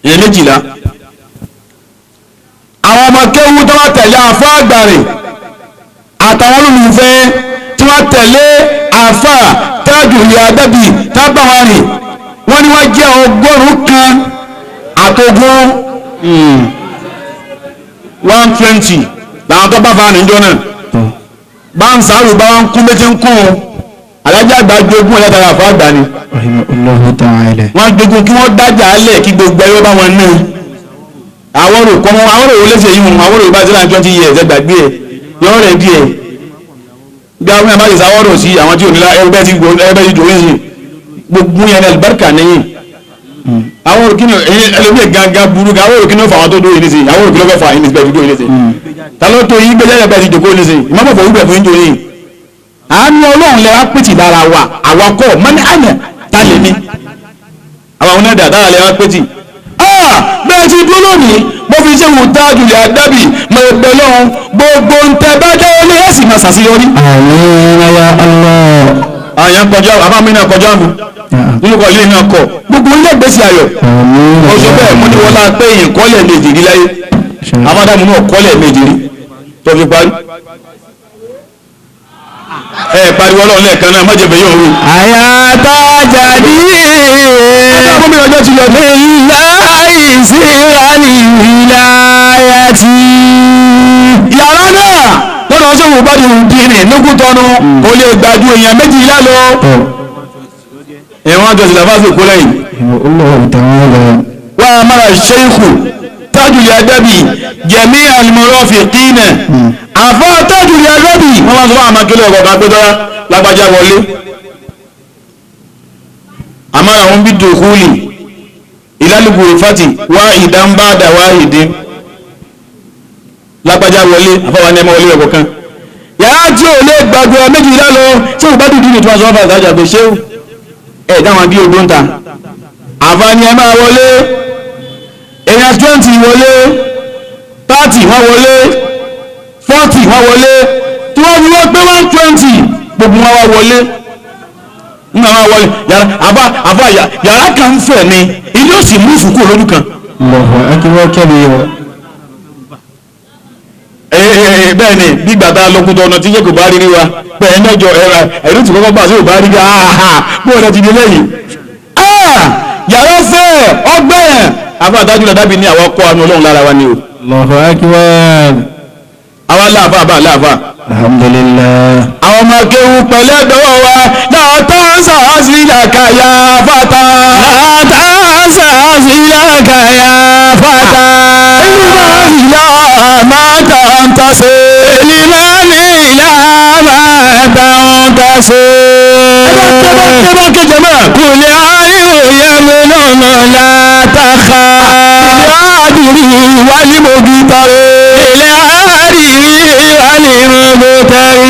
Èèyàn 12. Àwọn ọmọ kéwú tó wá tẹ̀lé àfá àgbàrè àtàwọn olùfẹ́ tí wọ́n tẹ̀lé àfá Tajul Adabi tábà wọn rìn wọ́n ní wọ́n jẹ́ 120 120 làwọn tó bá fa níjọ́ náà bá ń sàárù bá wọn kú méjì ń kún un alájà àgbà jogún ẹ̀ látara àfá àgbà ni wọ́n jogún kí wọ́n dájà álẹ̀ kí gbogbo ẹyọ bá wọn ní àwọn rò kọ́ àwọn rò wọlé ṣe yìí wọn àwọn rò bá sílá 20 years ẹgbàgbé ẹ yọ rẹ̀ díẹ̀ bí àwọn ẹ̀bá ìsà wọ́rọ̀ sí àwọn tí ò nílá ẹgbẹ́ ti dòwe sí gbogbo yẹn ní alibarika nìyí àwọn rò kíni ẹlòmíì gangan burú gan àwọn rò kíni ó fà àwọn tó dóye nísìnyí àwọn rò kíni ó fẹ́ fà yín nísìnyí bẹ́ẹ̀ ti dóye nísìnyí ta ló tó yín gbẹ́jẹ́ bẹ́ẹ̀ ti jòkó nísìnyí ìmọ̀mọ̀ fọ̀ wípé fún yín jòyìn àánú Ọlọ́run lẹ́wà pètì lára wa àwa kọ́ mọ́ni àná ta lè ní àwọn onídàá dára lẹ́wà pètì bẹ́ẹ̀ ti dúró lónìí mo fi ṣe wù Tajul Adabi mo bẹ̀ lọ́hùn gbogbo ń tẹ bá dáwọ́ ní ẹ̀sìn máa ṣàṣeyọrí. Àmín ya Allah. Àyàn kọjá àbá mi náà kọjá mi nínú kọ ilé náà kọ gbogbo ilé ìgbésí ayọ̀. Mo sọ bẹ́ẹ̀ mo ní wọ́n lá pé èyàn kọ́lẹ̀ méjì rí láyé àbádámù náà kọ́lẹ̀ méjì rí tó fi parí. Ẹ pariwo Ọlọ́run lẹ́ẹ̀kan náà mọ́jẹ̀bẹ̀ yóò rú. Àyàtà jàdí Yàrá náà lọ́dọ̀ sọ́wọ́ bá di dìrì nígútọ́nu kò lè gbàjú èèyàn 12 lọ. Ẹ̀wọ̀n àjọsìn làfáàsì kó lẹ́yìn. Wà á mara ṣéìkù Tajul Adabi jẹ̀mí al-murafiqina. Àfọ́ Tajul Adabi wọ́n máa ń sọ fún àwọn akílẹ̀ ọ̀kọ̀ọ̀kan pé tọ́lá lágbájá wọlé. Àmọ́ àwọn bí dùkúlì ìlálùkù ìfàtì wá ìdánbàdà wá ìdín lágbájá wọlé àfọwọ́ ní ẹmọ wọlé ọkọ̀ kan yàrá tí ò lè gbàgbé 12 lọ tí ò bá dùdú ní tí wọ́n sọ fà sájà pé ṣé ẹ̀ dáwọn bí odó ń ta àfààní ẹ máa wọlé èèyàn 20 wọlé 30 wọ́n wọlé 40 wọ́n wọlé tí wọ́n fi wọ́n pé 120 gbogbo wọn wá wọlé nínú àwọn wọlé yàrá àbá àbá yàrá kan fẹ̀ ni ilé ó sì mú ìfúkú lójú kan. Bẹ́ẹ̀ ni bí gbàtà lókùtọ̀ ọ̀nà tí yẹ́kò bá rí rí wa pẹ̀lú mẹ́jọ ẹ̀rú tí kọ́kọ́ bá sí ò bá rí àhà bó ọ̀nà ti di lẹ́yìn. Yàrá fẹ́ ọgbẹ́ àbá Tajul Adabi ní àwọn kọ́ àánú Ọlọ́run lára wa ni o. Àwa láàfà àbá láàfà. Alhamdulillah. Àwọn ọmọ akéwù pẹ̀lú ẹ̀dọ́wọ́ wa náà tó ń sàásìlàkà ya fata. Látà sàásìlàkà ya fata. Ìlà máa tà ń tàṣe. Ìlà ìlà máa tà ń tàṣe. Ẹ bá kéje mọ́. Kùlẹ̀ ayé yẹmu lọ́nà látàkà. Ìlà àdìrí wálé mogi tare. Ìlà àdìrí wálé mogi tare.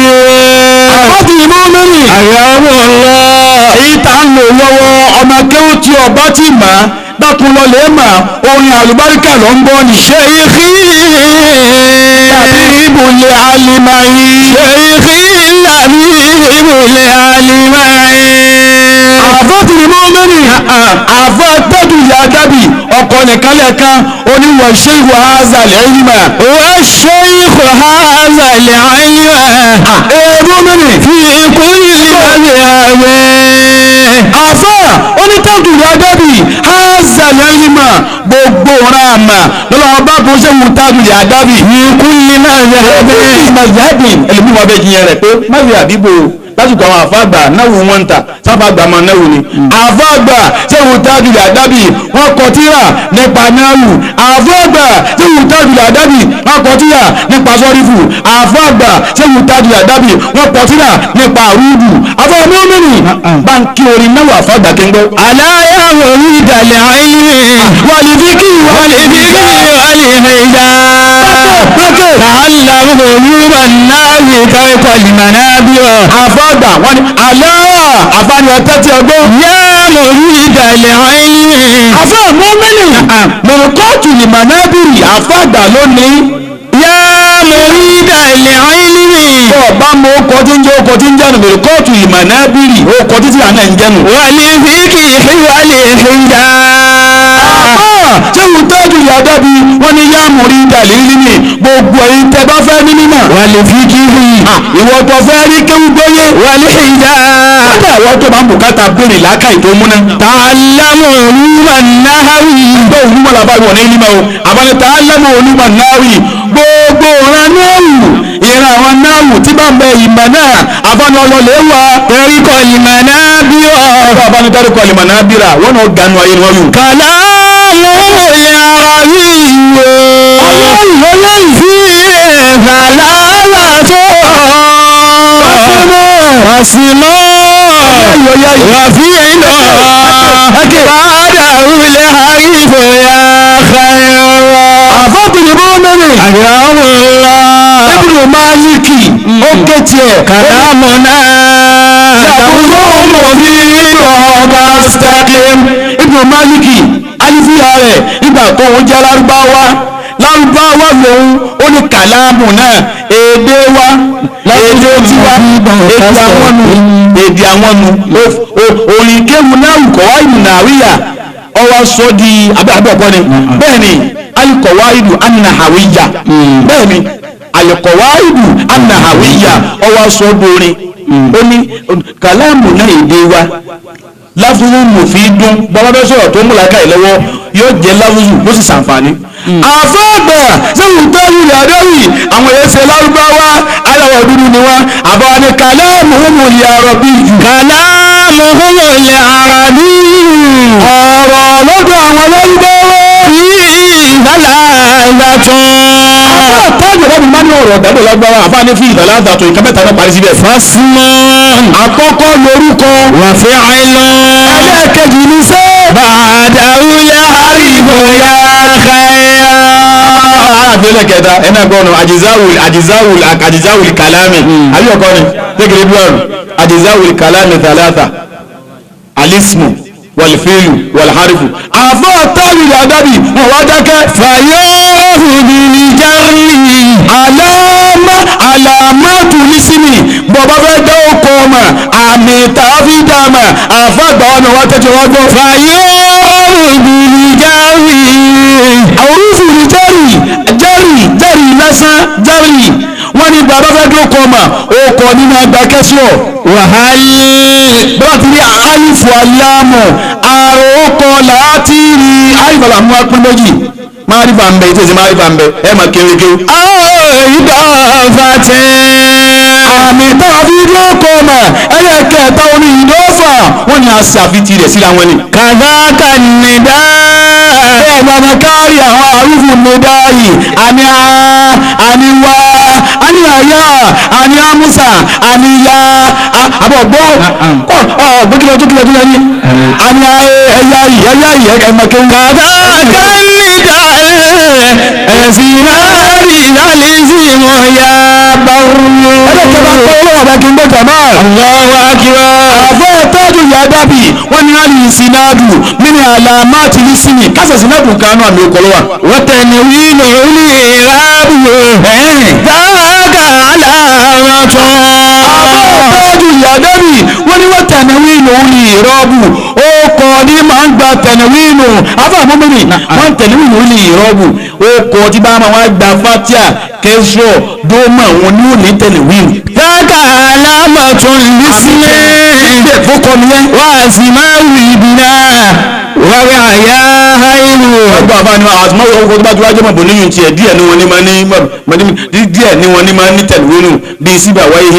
Àkọ́bí mọ́mìnì. Àyàwó Allah. Èyí tá ń lò lọ́wọ́ ọmọ akéwù tí ọba ti mà dákun lọ lè mà orin àlùbáríkà ló ń bọ́ ni. Ṣèyíkì. Tàbí ibùlẹ̀ alimayi. Ṣèyíkì làbí lẹ́ẹ̀kan oníwọ̀ ṣéwù azàlẹ̀ ẹ̀yìnmá. Wọ́n ṣe ikọ̀ azàlẹ̀ ẹ̀yìnmá. Èrú mímì. Fi kulli madhhabin. Àfà onítọ́jú àdábì azàlẹ̀ ẹ̀yìnmá gbogbo ọ̀ràn àmà lọ́wọ́ ọba bó ṣéwù tájú àdábì. Fi kulli madhhabin. Mazhabin ẹlòmíì wọn bẹ jiyàn rẹ pé máfi àbíbò lásìkò àwọn àfáàgbà náwó wọn ń tà sáfàgbà máa náwó ni. Àfáàgbà sẹ́wọ̀n tájù àdábì wọ́n kọ tírà nípa náwó. Àfáàgbà sẹ́wọ̀n tájù àdábì wọ́n kọ tírà nípa sọ́rífù. Àfáàgbà sẹ́wọ̀n tájù àdábì wọ́n kọ tírà nípa àrúdù. Àfáà mọ́mìnì báńkì orin náwó àfáàgbà kẹ́ńgbọ́. Ala ya muridal ilmi. Wàlífíkì Wal fiqhi wal hijab. Ta'allamu uluman nahwi fawqa al-manabir. Àfáàgbà wọn ni àlá àfáàní ọtẹ́ tí ọgbọ́n. Ya muridal ilmi. Àfáà mọ́mìnì mọ̀rọ̀kọ́tù ní mànábìrì àfáàgbà lónìí. Ya muridal ilmi. Ọba mọ ọkọ tí ń jẹ́ ọkọ tí ń jẹ́nu mọ̀rọ̀kọ́tù ní mànábìrì ọkọ títí àná ń jẹ́nu. Wal fiqhi wal hijab. Àfáà ṣé wù tọ́jú ìyá dábì wọ́n ní yá mùrí dàlí límì gbogbo ẹ̀yin tẹ́ bá fẹ́ ní mímọ̀. Wal fiqhi Ìwọ tó fẹ́ rí kéwú gbóyè. wal hijab. Kódà ìwọ tó bá ń bùkátà béèrè làákàyè tó múná. Ta'allamu uluman nahwi. Gbọ́ olúmọ̀ làbá ìwọ̀n ní mímọ̀ o. Àbálẹ̀ ta'allamu uluman nahwi gbogbo ìran náàwù ìran àwọn náàwù tí bá ń bẹ ìmọ̀ náà àbáni ọlọ́lẹ̀ wà. Tariqal manabir. Ọba àbáni dárúkọ ìmọ̀ náà bíra wọ́n náà ganu ayé ni wọ́n yù. Kalamul arabiyyu. Ọlọ́yìn Fihi thalathatun. Wasmun. Wa fi'lun. Ba'dahu al-harfu ya khayra. Àfọ́bìnrin bó mẹ́rin. Akramakumullah. Ibnu Maliki ó ké tiẹ̀. Kalamuna. Àbúrò bí ọba stadium. Ibnu Maliki alifiya rẹ̀ nígbà tó ń jẹ́ lárúbáwá. Lárúbáwá lòun ó ní kàlámù náà èdè wa èdè tiwa èdè àwọn nu èdè àwọn nu òyìn kéwu náà kọ̀wá ìlú nàwíyà ọwọ́ sọ di abẹ́ ọ̀kọ́ ni bẹ́ẹ̀ ni alikọ̀wá ìlú anahawiya bẹ́ẹ̀ ni alikọ̀wá ìlú anahawiya ọwọ́ sọ dorin ó ní kàlámù náà èdè wa láfúrú mùfídún bọ́lá bẹ́ sọ̀rọ̀ tó múlá káì lọ́wọ́ yóò jẹ́ láfúrú yóò sì sàǹfààní. Àfọ́gbà sẹ́wọ̀n tọ́jú ìyàdọ́rì àwọn èyí ṣe lárúbáwá aláwọ̀ dúdú ni wọ́n àbọ̀ ní kàlámù humul arabiyyu. Kalamuhumul arabiyyu. Ọ̀rọ̀ lọ́dọ̀ àwọn lárúbáwá. Fihi thalathatun. Àtàjù ọ̀rọ̀ mi máa ní ọ̀rọ̀ ọ̀dàdọ̀ lágbára àfáàní fi ìdàlá àdàtọ̀ ìka mẹ́ta náà parí síbẹ̀. Fasmun. Àkọ́kọ́ lorúkọ. Wa fi'lun. Ẹlẹ́ẹ̀kejì ní sẹ́. Ba'dahu al-harfu ya khayra. Àfihàn kẹta ẹ̀nà gbọ́nù àjìzáwùl àjìzáwùl àjìzáwùl kàlámì. Àbí ọkọ ni kékeré bí ọ̀rùn àjìzáwùl kàlámì thalatha alismu wàlfíìlù wàlhárìfù. Àfọ́ táwìlì àdábì wọn wá dákẹ́. Fayu'rafu bil jarri. Àlámà àlàmátù lísìmì bọ̀bá fẹ́ dá ọkọ̀ ọmọ àmì tààfí dàmà àfọ́ àgbà wọn ni wọ́n tẹ́tí wọ́n gbọ́. Fayu'rafu bil jarri. Àwòrúfù ní jẹ́rì jẹ́rì jẹ́rì lásán jẹ́rì wọ́n ní bàbá fẹ́ dún ọkọ̀ ọmọ ọkọ̀ nínú àgbà kẹ́síọ̀. Wa hal. Bọ́lá ti rí alifu aláàmù àrò ọkọ̀ làátì rí alifu aláàmù apín méjì márífà ń bẹ ìtẹ̀sí márífà ń bẹ ẹ mà kéréké. Aw idafatin. Àmì táwọn fi dún ọkọ̀ ọmọ ẹlẹ́kẹ̀ẹ́ta oní ìdọ́fà wọ́n ní aṣàfitì rẹ̀ síra wọn ni. Kadhaka nida. Bẹ́ẹ̀ ni ọmọ kárí àwọn àrùfù nìdáyì àní a àní wá àní àyà àní amúsà àní ya àbọ̀gbọ́ ọ̀gbẹ́kìlọ̀ tó kìlọ̀ tó lẹ́ni àní ẹ̀yà yìí ẹ̀yà yìí ẹ̀mọ̀kẹ́. Kadhaka nida. Ẹ̀sìnárì lálẹ́sìmọ̀ ya barru. Ẹlẹ́kẹ̀ẹ́ bá tọ́ ọlọ́wọ́ bá kí n gbọ́ jàmá. Allahu akbar. Àfọ́ tọ́jú ìyá dábì wọ́n ní àlì ìsìnàdù mí ní àlàmáàtì lísìnì kásẹ̀ sínàdù kanú àmì òkọlọ́wà. Watanwinu al-i'rab. Dhaka alamatun. Àfọ́ tọ́jú ìyá dábì wọ́n ní wọ́n tẹ̀lé wíìlì òun ní ìrọ́bù ó kọ ní máa ń gba tẹ̀lẹ̀wìnù afa mọ́mìnì wọ́n tẹ̀lẹ̀wìnù ní ìrọ́bù ó kọ tí bá máa wá gba fatia kẹsọ̀ dómà wọn ní òní tẹ̀lẹ̀wìnù. Dákà alámọ̀tún lísílẹ̀. Bẹ́ẹ̀ fọ́kọ nìyẹn. Wá sí máa wù ìbìnà. Wàwẹ̀ àyà háìlú. Ọgbà àbáni àtúmọ̀wé ọkọ̀ tó bá tó wájú mọ̀bọ̀ níyùn tiẹ̀ díẹ̀ ní wọn ní máa ní díẹ̀ ní wọn ní máa ní tẹ̀lẹ̀wìnù bíi síbà wáyé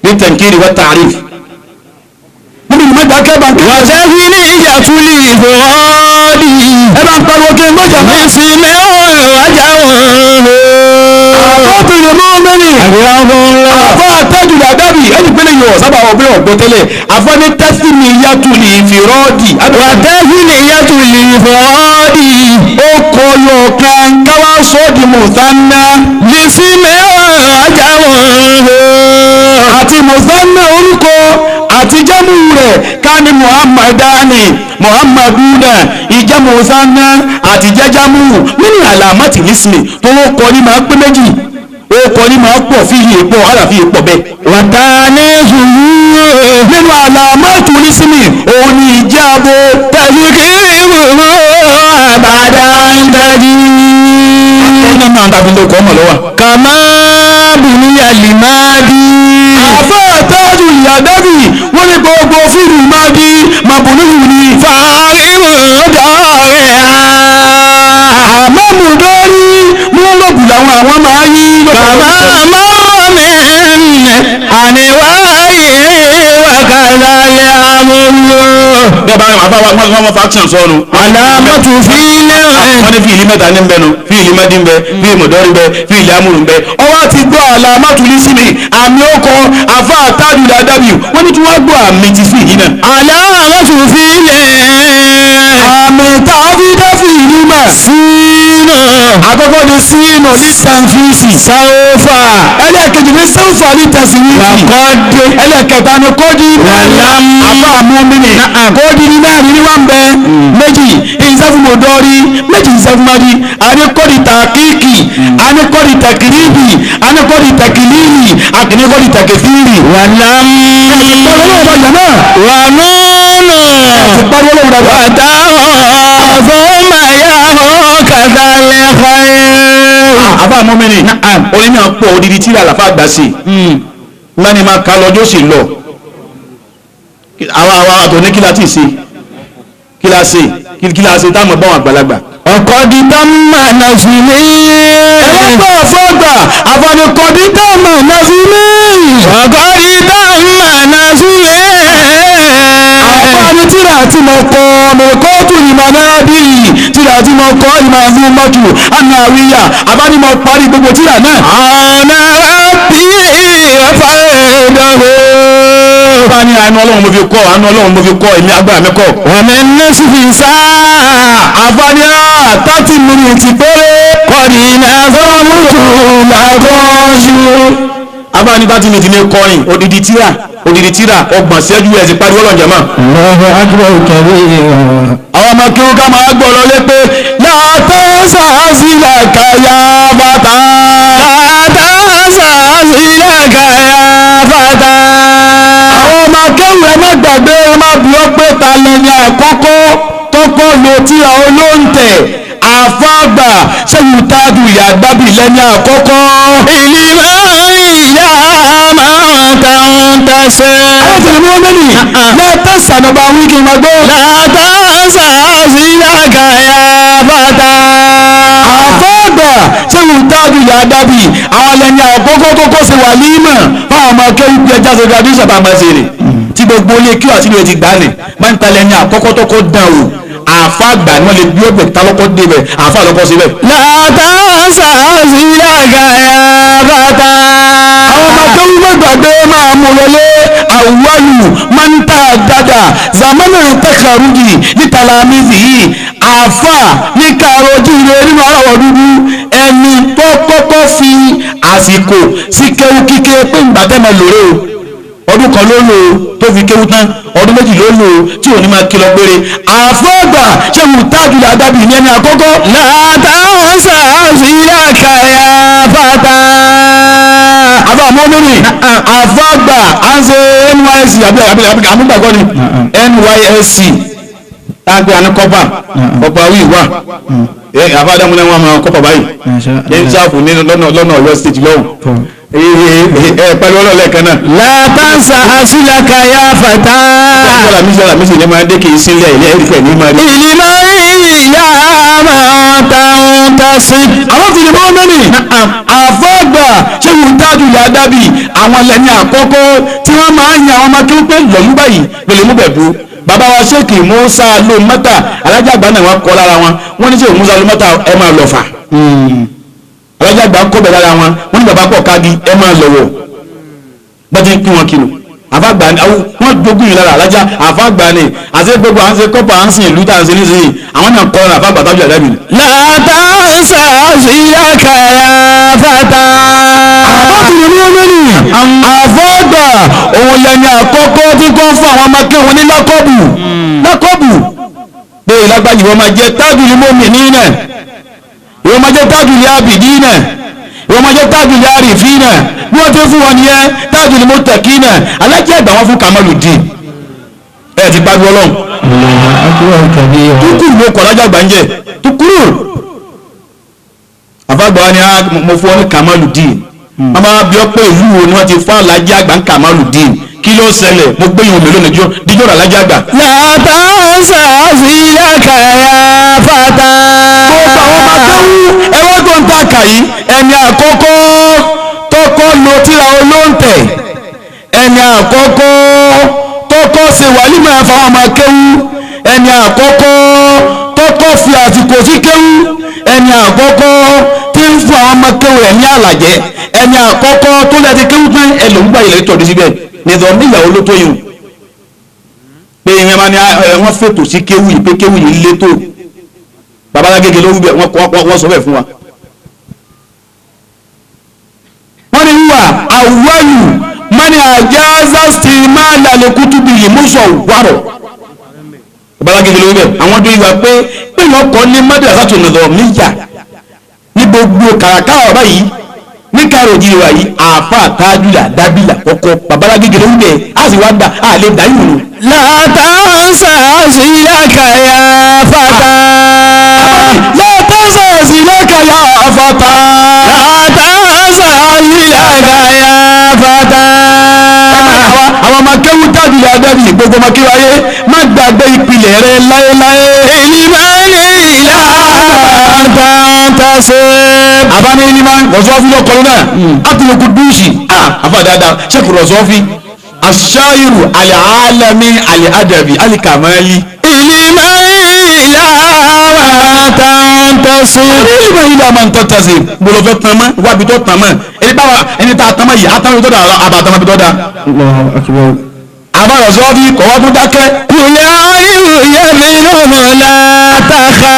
ní tẹ̀ǹkìrì wá tààríf. Wàtẹ́fínì ìyàtúlì ìfòrọ́dì. Ẹ bá ń pariwo kí n gbọ́jà mọ́. Ìsinmi ọ̀rọ̀ wájà wọn. Àkọ́tù lè mú mẹ́rin. Àfọ́ àtẹ́jù làdábì ẹni pélé yóò sábà wọ bí ọ̀gbọ́n tẹ́lẹ̀. Àfọ́ ní tẹ́símì ìyàtúlì ìfìrọ́dì. Wàtẹ́fínì ìyàtúlì ìfòrọ́dì. Ó kọ yọ kan káwá sọ́ọ̀dì mùsánná. Ìsinmi ọ̀rọ̀ wájà wọn. Àti mùsánná orúkọ àti jẹ́mú rẹ̀ ká ní muhammadani muhammaduna ìjẹ́mú sanna àti jẹ́jámú nínú àlàmọ́tì lísìmì tó ó kọ ní máa pé méjì ó kọ ní máa pọ̀ fíyè pọ̀ àlàfíyè pọ̀ bẹ́ẹ̀. Wàtá ní sùúrù. Nínú àlàmọ́tì lísìmì òun ni ìjẹ́ abo. Tẹ̀sí kí ìwúrò àbàdà ń tají. Akọ́nà náà tàbí lóko ọmọ lọ́wọ́. Kàmá bùnúyà lè máa dí. Àfẹ́ àtọ́jú ìyàdẹ́bì wọ́n ní gbogbo fíìmù máa di màbùnúhù ni. Fàárímù dọ́rẹ̀ á. Àmọ́ mùdọ́rí mú lòbù làwọn àwọn máa yí. Kàmá mọ́ mi àníwáyé wákàlálẹ̀ àmúlò. Bẹ́ẹ̀ bá àwọn afáwa wọ́n wọ́n faction sọ́nu. Àlámọ́tò fílẹ̀. Wọ́n ní fíìlì mẹ́ta ní bẹ́nu fíìlì mẹ́dí ń bẹ fíìlì mọ̀dọ́rí ń bẹ fíìlì amúrù ń bẹ. Ọwọ́ ti gbọ́ àlámọ́tò lísìmì àmì ọkọ̀ àfa àtàdù dàdàbì wọ́n ní tí wọ́n gbọ́ àmì ti fíìlì náà. Àlámọ́tò fílẹ̀. Àmì tàbí dáfíìlì mà. Sínú. Àkọ́kọ́ ni sínú ní tàǹfìsì. Sáwọ́fà. Ẹlẹ́ẹ̀kejì ní sẹ́wọ́fà ní tẹ̀síwìsì. Wàkọ́dé. Ẹlẹ́ẹ̀kẹta ni kọ́dí. Wàlámù. Àbá àmúmínì. Kọ́dí ní mẹ́rin ní wà ń bẹ. Méjì ìsẹ́fúnmọ̀dọ́rí. Méjì ìsẹ́fúnmọ́dí. Àní kọ́dí tàkíkì. Àní kọ́dí tàkìrìbì. Àní kọ́dí tàkìlìlì. Àkìní kọ́dí tàkìfìrì. Wàlámù. Wànúnù. Wàtá fún màyà kàdálẹ̀ fàyè. Àbá àmúmínì. Orin náà pọ̀ odidi tí àlàfà àgbà sí. Mẹ́ni máa ka lọ́jọ́ sì lọ. Àwa àwa àtọ̀ ní kí la ti ṣe kí la ṣe kí la ṣe táwọn báwọn àgbàlagbà. Ọkọ̀ di tọ́mà náà sí ní. Ẹ̀rọ fọ́gbà àfàdùkọ̀ di tọ́mà náà sí ní. Ọkọ̀ di tọ́mà náà sí ní. Àfààní tíra tí mo kọ mọ̀kọ́tù ìmọ̀ náà bí tíra tí mo kọ ìmọ̀ àfún mọ́tù àmì àríyá àbáni mo parí gbogbo tíra náà. Ọ̀nà bí ọ̀fà ìdánwò. Bá ní àánú Ọlọ́run mo fi kọ́ àánú Ọlọ́run mo fi kọ́ èmi agbára mi kọ́. Wàmí nẹ́sì fi sáà. Àfààní 30 minutes péré. Kọ̀dínà fọ́mùtù làkọ́ṣù. Àfààní 30 minutes ní kọrin odidi tíra 30 ṣẹ́jú ẹ̀ ti pariwo lọ́njẹ́ mọ́. Allahu akbar kabira. Àwọn ọmọ kí wọ́n ká máa gbọ́ lọ lé pé yàtọ̀ sàásìlà kàyà bàtà. Yàtọ̀ sàásìlà kàyà bàtà. Àwọn ọmọ akéwì ẹ má gbàgbé ẹ má bí ọ pé ta lẹni àkọ́kọ́ tọ́kọ́ lo tíra olóǹtẹ̀ àfáàgbà ṣéwù táàdù ìyàgbábì lẹ́ni àkọ́kọ́. Ìlímọ̀ ìyá máa tàn tẹ̀sẹ̀. Ayọ̀tẹ̀lẹ̀ mú mẹ́lì látà sànàbà wíkì máa gbọ́. Látà sàásìlà kàyà bàtà. Àfáàgbà ṣéwù táàdù ìyàgbábì àwọn lẹ́ni àkọ́kọ́ tó kọ́ ṣe wàlímọ̀ fáwọn ọmọ akéwì bí ẹja ṣe graduation bá máa ṣe rè tí gbogbo ilé kí wàá síbi ẹ ti gbà ní máa ń ta lẹ́ni àkọ́kọ́ tó kọ́ dàn o àfa àgbà ni wọ́n lè bí ọgbẹ̀ ta lọ́kọ́ débẹ̀ àfa lọ́kọ́ síbẹ̀. Látà sàásìlà kàyà bàtà. Àwọn ọmọ tó ń gbàgbé máa mú lọlé àwọlù máa ń tà dáadáa zamana takaruji ní talamizi yìí àfa ní kàrọ̀ jíire nínú aláwọ̀ dúdú ẹni tó kọ́kọ́ fi àsìkò sí kéwú kíké pé ìgbà tẹ́ máa lòrè o ọdún kan ló lò ó tó fi kéwú tán ọdún méjì ló lò ó tí ò ní máa kìlọ̀ péré àfọ́gbà ṣé wù táàdù làdàbì ní ẹni àkọ́kọ́. Látà sàásìlà kàyà bàtà. Àbá Mọ́mìnì àfàgbà à ń ṣe NYSC àbí àmúgbàgbọ́ ni NYSC tágbé àní kọ́pà kọ́pà wíì wà àfàdàmú náà wọ́n máa kọ́pà báyìí ní sáfù ní lọ́nà Ọ̀yọ́ state lọ́hùn pẹ̀lú ọlọ́ọ̀lẹ́ kan náà. Látàǹsà àṣìláka yá fàtà. Ọlọ́mísọ̀lá mi sì ní máa dé kì í sílẹ̀ ilé ẹ̀ríkẹ̀ ní máa rí. Ìlímọ̀ ìyá máa tàn tàṣí. Àwọn ti ní mọ́mìnì àfọ́gbà ṣéwù tájú ìyá dábì àwọn lẹ́ni àkọ́kọ́ tí wọ́n máa ń yan àwọn ọmọ kí wọ́n pé lọ́mú báyìí lè mú bẹ̀ dúró. Bàbá wa ṣéèkì Musa ló mọ́tà alájàgbá náà wọ́n kọ́ lára wọn, wọ́n ní ṣéèkì Musa ló mọ́tà ẹ máa lọ fà. Alájàgbá kọ́ bẹ̀ lára wọn, wọ́n ní bàbá pọ̀ kági ẹ máa lọ̀wọ̀. Bọ́tí ń pín wọn kìlọ̀ àfàgbà ni wọ́n jogún yìí lára alájà àfàgbà ni àti gbogbo à ń ṣe kọ́pà à ń sìn ìlú tá à ń ṣe nísìnyí àwọn náà kọ́ ọ́nà àfàgbà tábìlì àdábì ni. Látàǹsà àṣìláka yá fàtà. Àbátìrì ní ọmọnì àfàgbà òun lẹni àkọ́kọ́ tí kò fún àwọn ọmọ kéwọn ní lákọ́bù lákọ́bù pé ìlágbájì wọn máa jẹ tábìlì mọ́mì nínà ìwọ́n máa jẹ tábìlì àbìdí náà ìwọ́n máa jẹ́ tájùlì àrífínà bí wọ́n ti fún wọn nìyẹn tájùlì mọ́tàkínà alájẹ́ àgbà wọn fún Kamaludin ẹ ti gbàgbọ́ ọlọ́run túkúrú ló kọ́ alájẹ́ àgbà ń jẹ túkúrú àfàgbà wa ni mo fún ọ ní Kamaludin wọ́n máa bí ọ pé ìlú wo ni wọ́n ti fún alájẹ́ àgbà ń Kamaludin kí ló ṣẹlẹ̀ mo gbé ìwọ̀n mélòó níjọ́ díjọ́ alájẹ́ àgbà. Látàǹsà àṣìláka yá fàtà. Gbogbo àwọn ọmọ akéwú ẹwọ́n tó ń ta kà yìí ẹni àkọ́kọ́ tọkọ lo tíra olóǹtẹ̀ ẹni àkọ́kọ́ tọkọ ṣe wàlímọ̀ àfàwọn ọmọ akéwú ẹni àkọ́kọ́ tọkọ fi àsìkò sí kéwú ẹni àkọ́kọ́ tí ń fún àwọn ọmọ kéwú rẹ̀ ní àlàjẹ́ ẹni àkọ́kọ́ tó lẹ́ti kéwú tán ẹlòmúgbà ilẹ̀ tọ̀dú síbẹ̀ nìdọ̀ níyàwó ló tó yìí pé ìyẹn máa ní wọ́n fètò sí kéwú yìí pé kéwú yìí létò babalágége ló wí bẹ́ẹ̀ wọ́n sọ bẹ́ẹ̀ fún wa. Wọ́n ní wíwà àwọ̀lù mọ́ni àjázásì máa lálẹ́ kútùbí yìí mú sọ wárọ̀. Babalágége ló wí bẹ́ẹ̀ àwọn tó yíwa pé èèyàn kọ́ ní madrasatu nizamiyya ní gbogbo kàràkàrà báyìí ní kàrò òjì wa yìí àáfà tájúlà dábìlà kọ́kọ́ babalágége ló wí bẹ́ẹ̀ á sì wá dà á lè dá yìí nù. Látàǹsà àṣìláka yá fàtà. Látàǹsà àṣìláka yá fàtà. Látàǹsà àṣìláka yá fàtà. Àwọn ọmọ akéwú tábìlì adábì gbogbo ọmọ akéwú ayé má gbàgbé ìpìlẹ̀ rẹ láéláé. Ìlímọ̀lì ìlà tàǹtàṣe. Àbáni ní máa ń rọ̀sọ́fí lọ́kọ̀ọ́ náà àtúnkù dúùsì àfà dáadáa ṣẹ́kù rọ̀sọ́fí aṣáírù alẹ́ alẹ́ adabi alẹ́ Ìlímọ̀lì ìlà tàǹtàṣe. Ìlímọ̀ ìlà máa ń tàǹtàṣe gbọ́dọ̀ fẹ́ tán mọ́ wábi tó tán mọ́ ẹni báwa ẹni tá a tán mọ́ yìí àtàwọn ibi tó dà àbá àtàwọn ibi tó dà. Àbá rọ̀sọ́fí kọ̀ wá tún dákẹ́. Kùlẹ̀ ayé yẹmi lọ́mọ látàkà.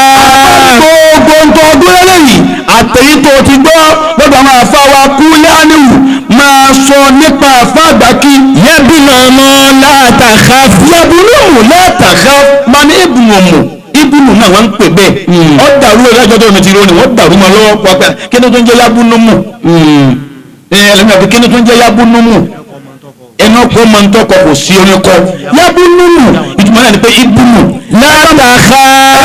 Gbogbo ń tọ́ ọdún lẹ́yìn àtẹ̀yí tó ti gbọ́ lọ́dọ̀ àwọn àfa wa kúlẹ̀ áníwù máa sọ nípa àfa àgbà kí. Yẹ́bí lọ́mọ látàkà. Yẹ́bí lọ́mọ látàkà máa ní ibùnmọ̀mù ibùnú náà wọ́n ń pè bẹ́ẹ̀. Ó dàrú ẹ̀rọ tó mi ti rónì wọ́n dàrú mọ́ lọ́wọ́ pàpẹ́ kí ni tó ń jẹ́ yábúnúmù. Ẹlẹ́mi kí ni tó ń jẹ́ yábúnúmù. Ẹnu kó máa ń tọkọ kò sí orin kọ yábúnúmù ìtumọ̀ náà ni pé ibùnú. Látàkà.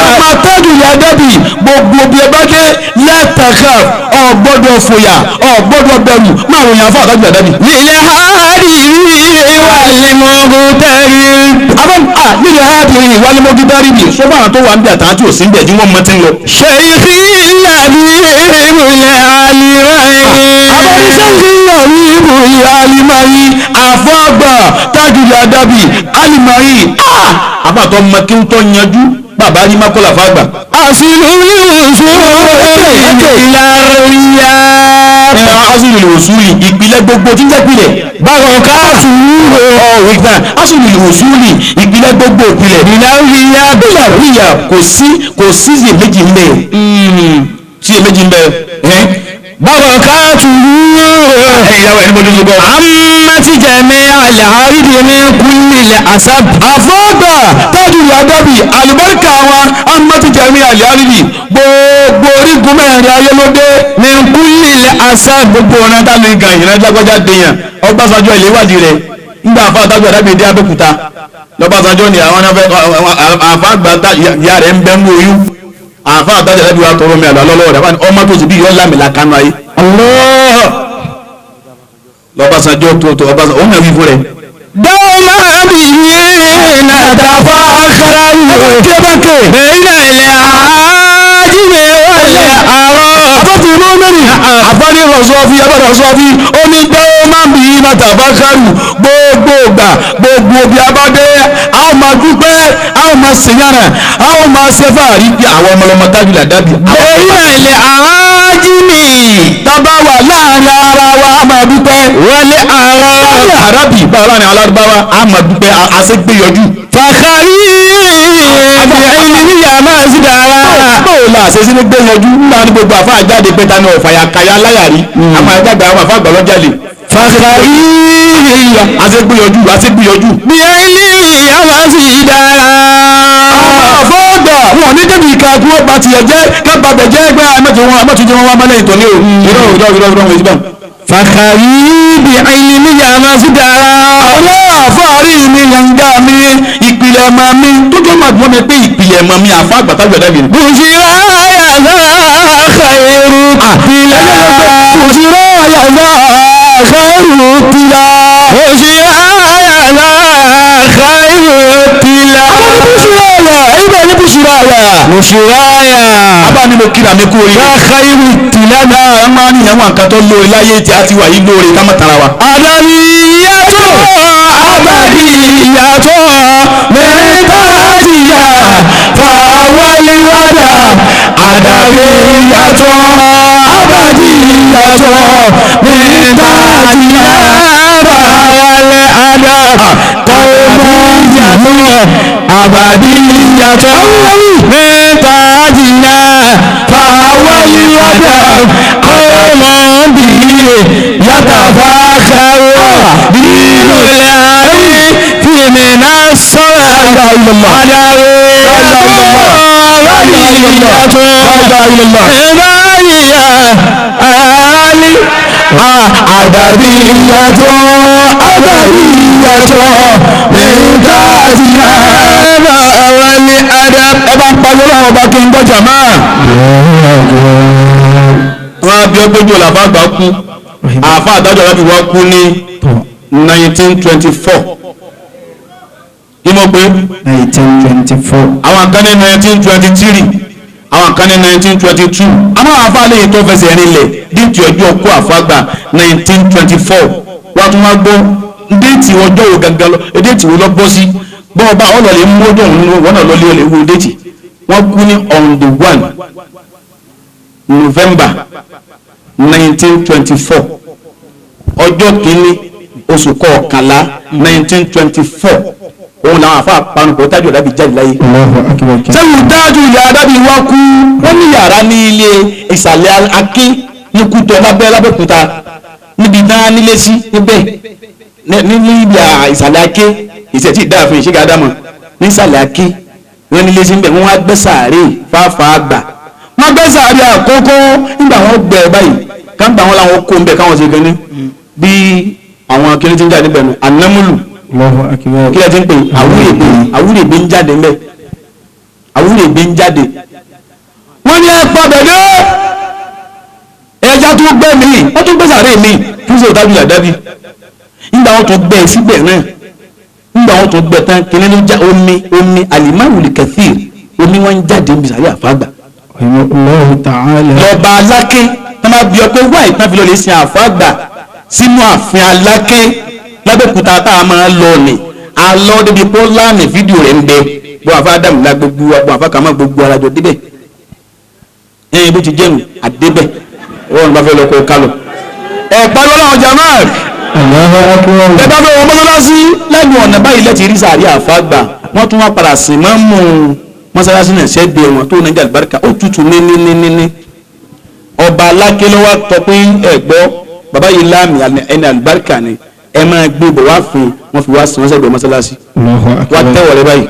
Ẹ máa tọ́jú ìyá dẹ́bì gbogbo bí ẹ bá dé látàkà ò gbọ́dọ̀ fòyà ò gbọ́dọ̀ bẹ̀rù máa ròyìn àfọ àtọ́jú ìyá dẹ́bì. Lílẹ̀ hádìrí wàlímọ̀gùtẹ́rì. Àbọ̀n à lílẹ̀ hádìrí wàlímọ̀gùtẹ́rì bì sọ́fà àwọn tó wà ń bí àtàwọn tí ò sí ń bẹ̀ tí wọ́n mọ ti ń lọ. Ṣèyí làbí ìmùlẹ̀ àlìmáyé. Àbọ̀n ṣèyí làbí ìmùlẹ̀ àlìmáyé àfọ́gbà tájú ìyá dẹ́bì àlìmáyé àbàtọ́ mọ kí ń tọ́ yanjú bàbá ní mákọ́lá fàgbà. Àṣìlú ìlàríyá. Àṣìlú ìwòsúlì ìpìlẹ̀ gbogbo tí ń jẹ́ ìpìlẹ̀. Bàrọ̀ká ọ̀rọ̀ ìgbà àṣìlú ìwòsúlì ìpìlẹ̀ gbogbo ìpìlẹ̀. ìlàríyá. Ìlàríyá kò sí iyèméjì ń bẹ. Sí iyèméjì ń bẹ. Bàrọ̀ká Ìyàwó ẹni mojú gbọ́. Àmà عمت جميع الأرض من كل الأسب. Àfọ́gbà Tajul Adabi, àlùbáríkà wọn amátijàmí àlìárìlì, gbogbo orígun mẹ́rin ayé ló dé. من كل الأسب. Gbogbo ọ̀nà tá lóyún kan ìrìnàjò lágbájá dèèyàn, Ọbásanjọ́ ìléwádìí rẹ̀ nígbà àfa Tajul Adabi dé Abẹ́òkúta lọ́básanjọ́ ni àwọn àfa àgbà ìyá rẹ̀ ń bẹ́ ń oyún. Àfa Tajul Adabi wa tọrọ mi àlọ́ lọ́wọ́ rẹ̀, ọmọ tó sì bí yọ lámìlà kánú ayé. الله. Lọ́básanjọ́ tó tó Ọbásanjọ́ òun náà wí fún rẹ̀. دوما به نتفاخر بين العاجم والأعراب. Àfọ́tù mọ́mìnì àfọ́ní rọ̀sọ́fí abọ́dọ̀sọ́fí ó ní gbọ́ máa ń bí iná tàbákàrù, gbogbo ìgbà, gbogbo bí a bá dé, a ó máa dúpẹ́, a ó máa sèyànà, a ó máa ṣe fàárí pé àwọn ọmọlọmọ Tajul Adabi. بين العاجم Tábà wà láàrin ara wa, a máa dúpẹ́. والأعراب. Láàrin àrábì bá láàrin alárúbáwá, a máa dúpẹ́ àṣegbéyọjú. فخري بعلمي ما ازدرى. Báwo la ṣe sí ní gbéyànjú nígbà ní gbogbo àfa àjáde pé ta ni ọ̀fàyà kàyà láyàrí, àwọn àjáde, àwọn àfa àgbà lọ́jàlè. فخري Àṣegbéyànjú, àṣegbéyànjú. بعلمي ما ازدرى. Àfọ́gbà wọn ò ní débi ìka kí wọ́n bá tiẹ̀ jẹ́ ká bá bẹ̀ jẹ́ ẹgbẹ́ àmọ́tò wọn, àmọ́tò jẹ́ wọn wá mọ́lẹ̀ ìtọ́lé o. Irọ́, irọ́, irọ́, irọ́, wọn ìsìbọn. فخري بعلمي ما ازدرى. Àwọn àfáàrí mi, yànga mi, ìpìlẹ̀ mọ̀ mi tó jọ́ màá gbọ́n mi pé ìpìlẹ̀ mọ̀ mi àfa àgbà Tajul Adabi ni. بشرى يا ذا خير قتلا. بشرى يا ذا خير قتلا. بشرى يا ذا خير قتلا. بشرى يا ẹ̀yin ní بشرى يا. بشرى يا Abá ni mo kíra mi kú oríire. ذا خير قتلا. Náà máa ń ní àwọn nǹkan tó lóore láyé tí a ti wà yìí lóore, ká má tara wa. أدبية أبدية من تاتيا فهو الوداع. أدبية أبدية من تاتيا فهو الأدب. قوم أبدية من تاتيا فهو الوداع. قوم به يتفاخر دين العلي في من الصلاة. أدبية أبدية آلي أدبية أبدية من تاتيا والأدب. Ẹ bá ń pariwo láwọn ọba kí n gbọ́ jàmá. Wọ́n á bí ọgbẹ́jọ́ làbá àgbà kú. Àfa àdájọ́ láti wá kú ní 1924. Kí mo pé? 1924. Àwọn kan ní 1923, àwọn kan ní 1922. Àwọn àfa lè tó fẹsẹ̀ rinlẹ̀ date ọjọ́ kú àfàgbà 1924. Wọ́n tún wá gbọ́ date ọjọ́ wo gangan lọ, date wo lọ bọ́ sí bọ́ọ̀ bá ọ̀nà lè mú ọjọ́ òun nínú wọn náà lọ́lé ọ̀lẹ́ wo date. Wọ́n kú ní on the 1 November 1924, ọjọ́ kìíní oṣù kọkànlá 1924, òun làwọn àfa panupọ̀ Tajul Adabi jáde láyé. Allahu akbar. Sẹ́yìn Tajul Adabi wá kú, wọ́n ní yàrá ní ilé ìsàlẹ̀ Akin ní Kútọ́ lábẹ́ lábẹ́òkúta, níbi náà nílé sí níbẹ̀ ní níbi ìsàlẹ̀ Akin ìṣẹ̀tì ìdáàfin ìṣègà ádámọ̀ ní ìsàlẹ̀ Akin, wọ́n nílé sí níbẹ̀. Wọ́n wá gbẹ́ sàárè fáfá àgbà, wọ́n gbẹ́ sàárè àkọ́kọ́. Nígbà wọ́n gbẹ́ báyìí káńgbà wọn làwọn kó ń bẹ̀ káwọn ṣe gan ní bí àwọn akíní ti ń jáde níbẹ̀ nù anamulu. Allahu akbar. Kí lẹ ti ń pè àwúrègbè? Àwúrègbè ń jáde ńbẹ, àwúrègbè ń jáde. Wọ́n ní ẹ padà dé, ẹja tó gbẹ́ mi, wọ́n tún gbé sàárè mi fún sèwọ́n Tajul Adabi. Nígbà wọ́n tún gbẹ́ síbẹ̀ náà, nígbà wọ́n tún gbẹ́ tán, kíní ló já? Omi, omi alimawuli kathir, omi wọn ń jáde níbi sàárè àfàgbà. Allahu ta'ala. Lọ́ba Aláké tó máa bí ọ pé wá ìtàn fi lọ lè sin àfàgbà sínú ààfin Aláké lábẹ́òkúta tá a máa lọ ní alọ́ débi pọ́láàmì, fídíò rẹ̀ ń bẹ bó àfa Ádámù la gbogbo wa, bó àfa kàmá gbogbo ara jọ débẹ̀ ẹ̀yìn bó ti jẹ́nu àdébẹ̀ wọ́n bá fẹ́ lọ kó kálọ̀ ẹ̀ pariwo láwọn jamaa. Allahu akbar. Ẹ bá fẹ́ wọn mọ́sálásí lẹ́nu ọ̀nà báyìí lẹ́tì rí sàárì àfàgbà. Wọ́n tún wá padà sí máa ń mú mọ́sálásí náà ṣẹ́gbẹ́ wọn tó nàìjíríà àlùbáríkà ó tutù ní ní ní ní ní. Ọba Aláké ló wá tọ pé ẹ gbọ́, bàbá yìí láàmì ẹni àlùbáríkà ni. Ẹ máa gbé bọ̀ wá fún wọn, fi wá sí wọn sẹ́gbẹ̀ẹ́ mọ́sálásí. Allahu Wá akbar. tẹ́wọ̀ rẹ báyìí.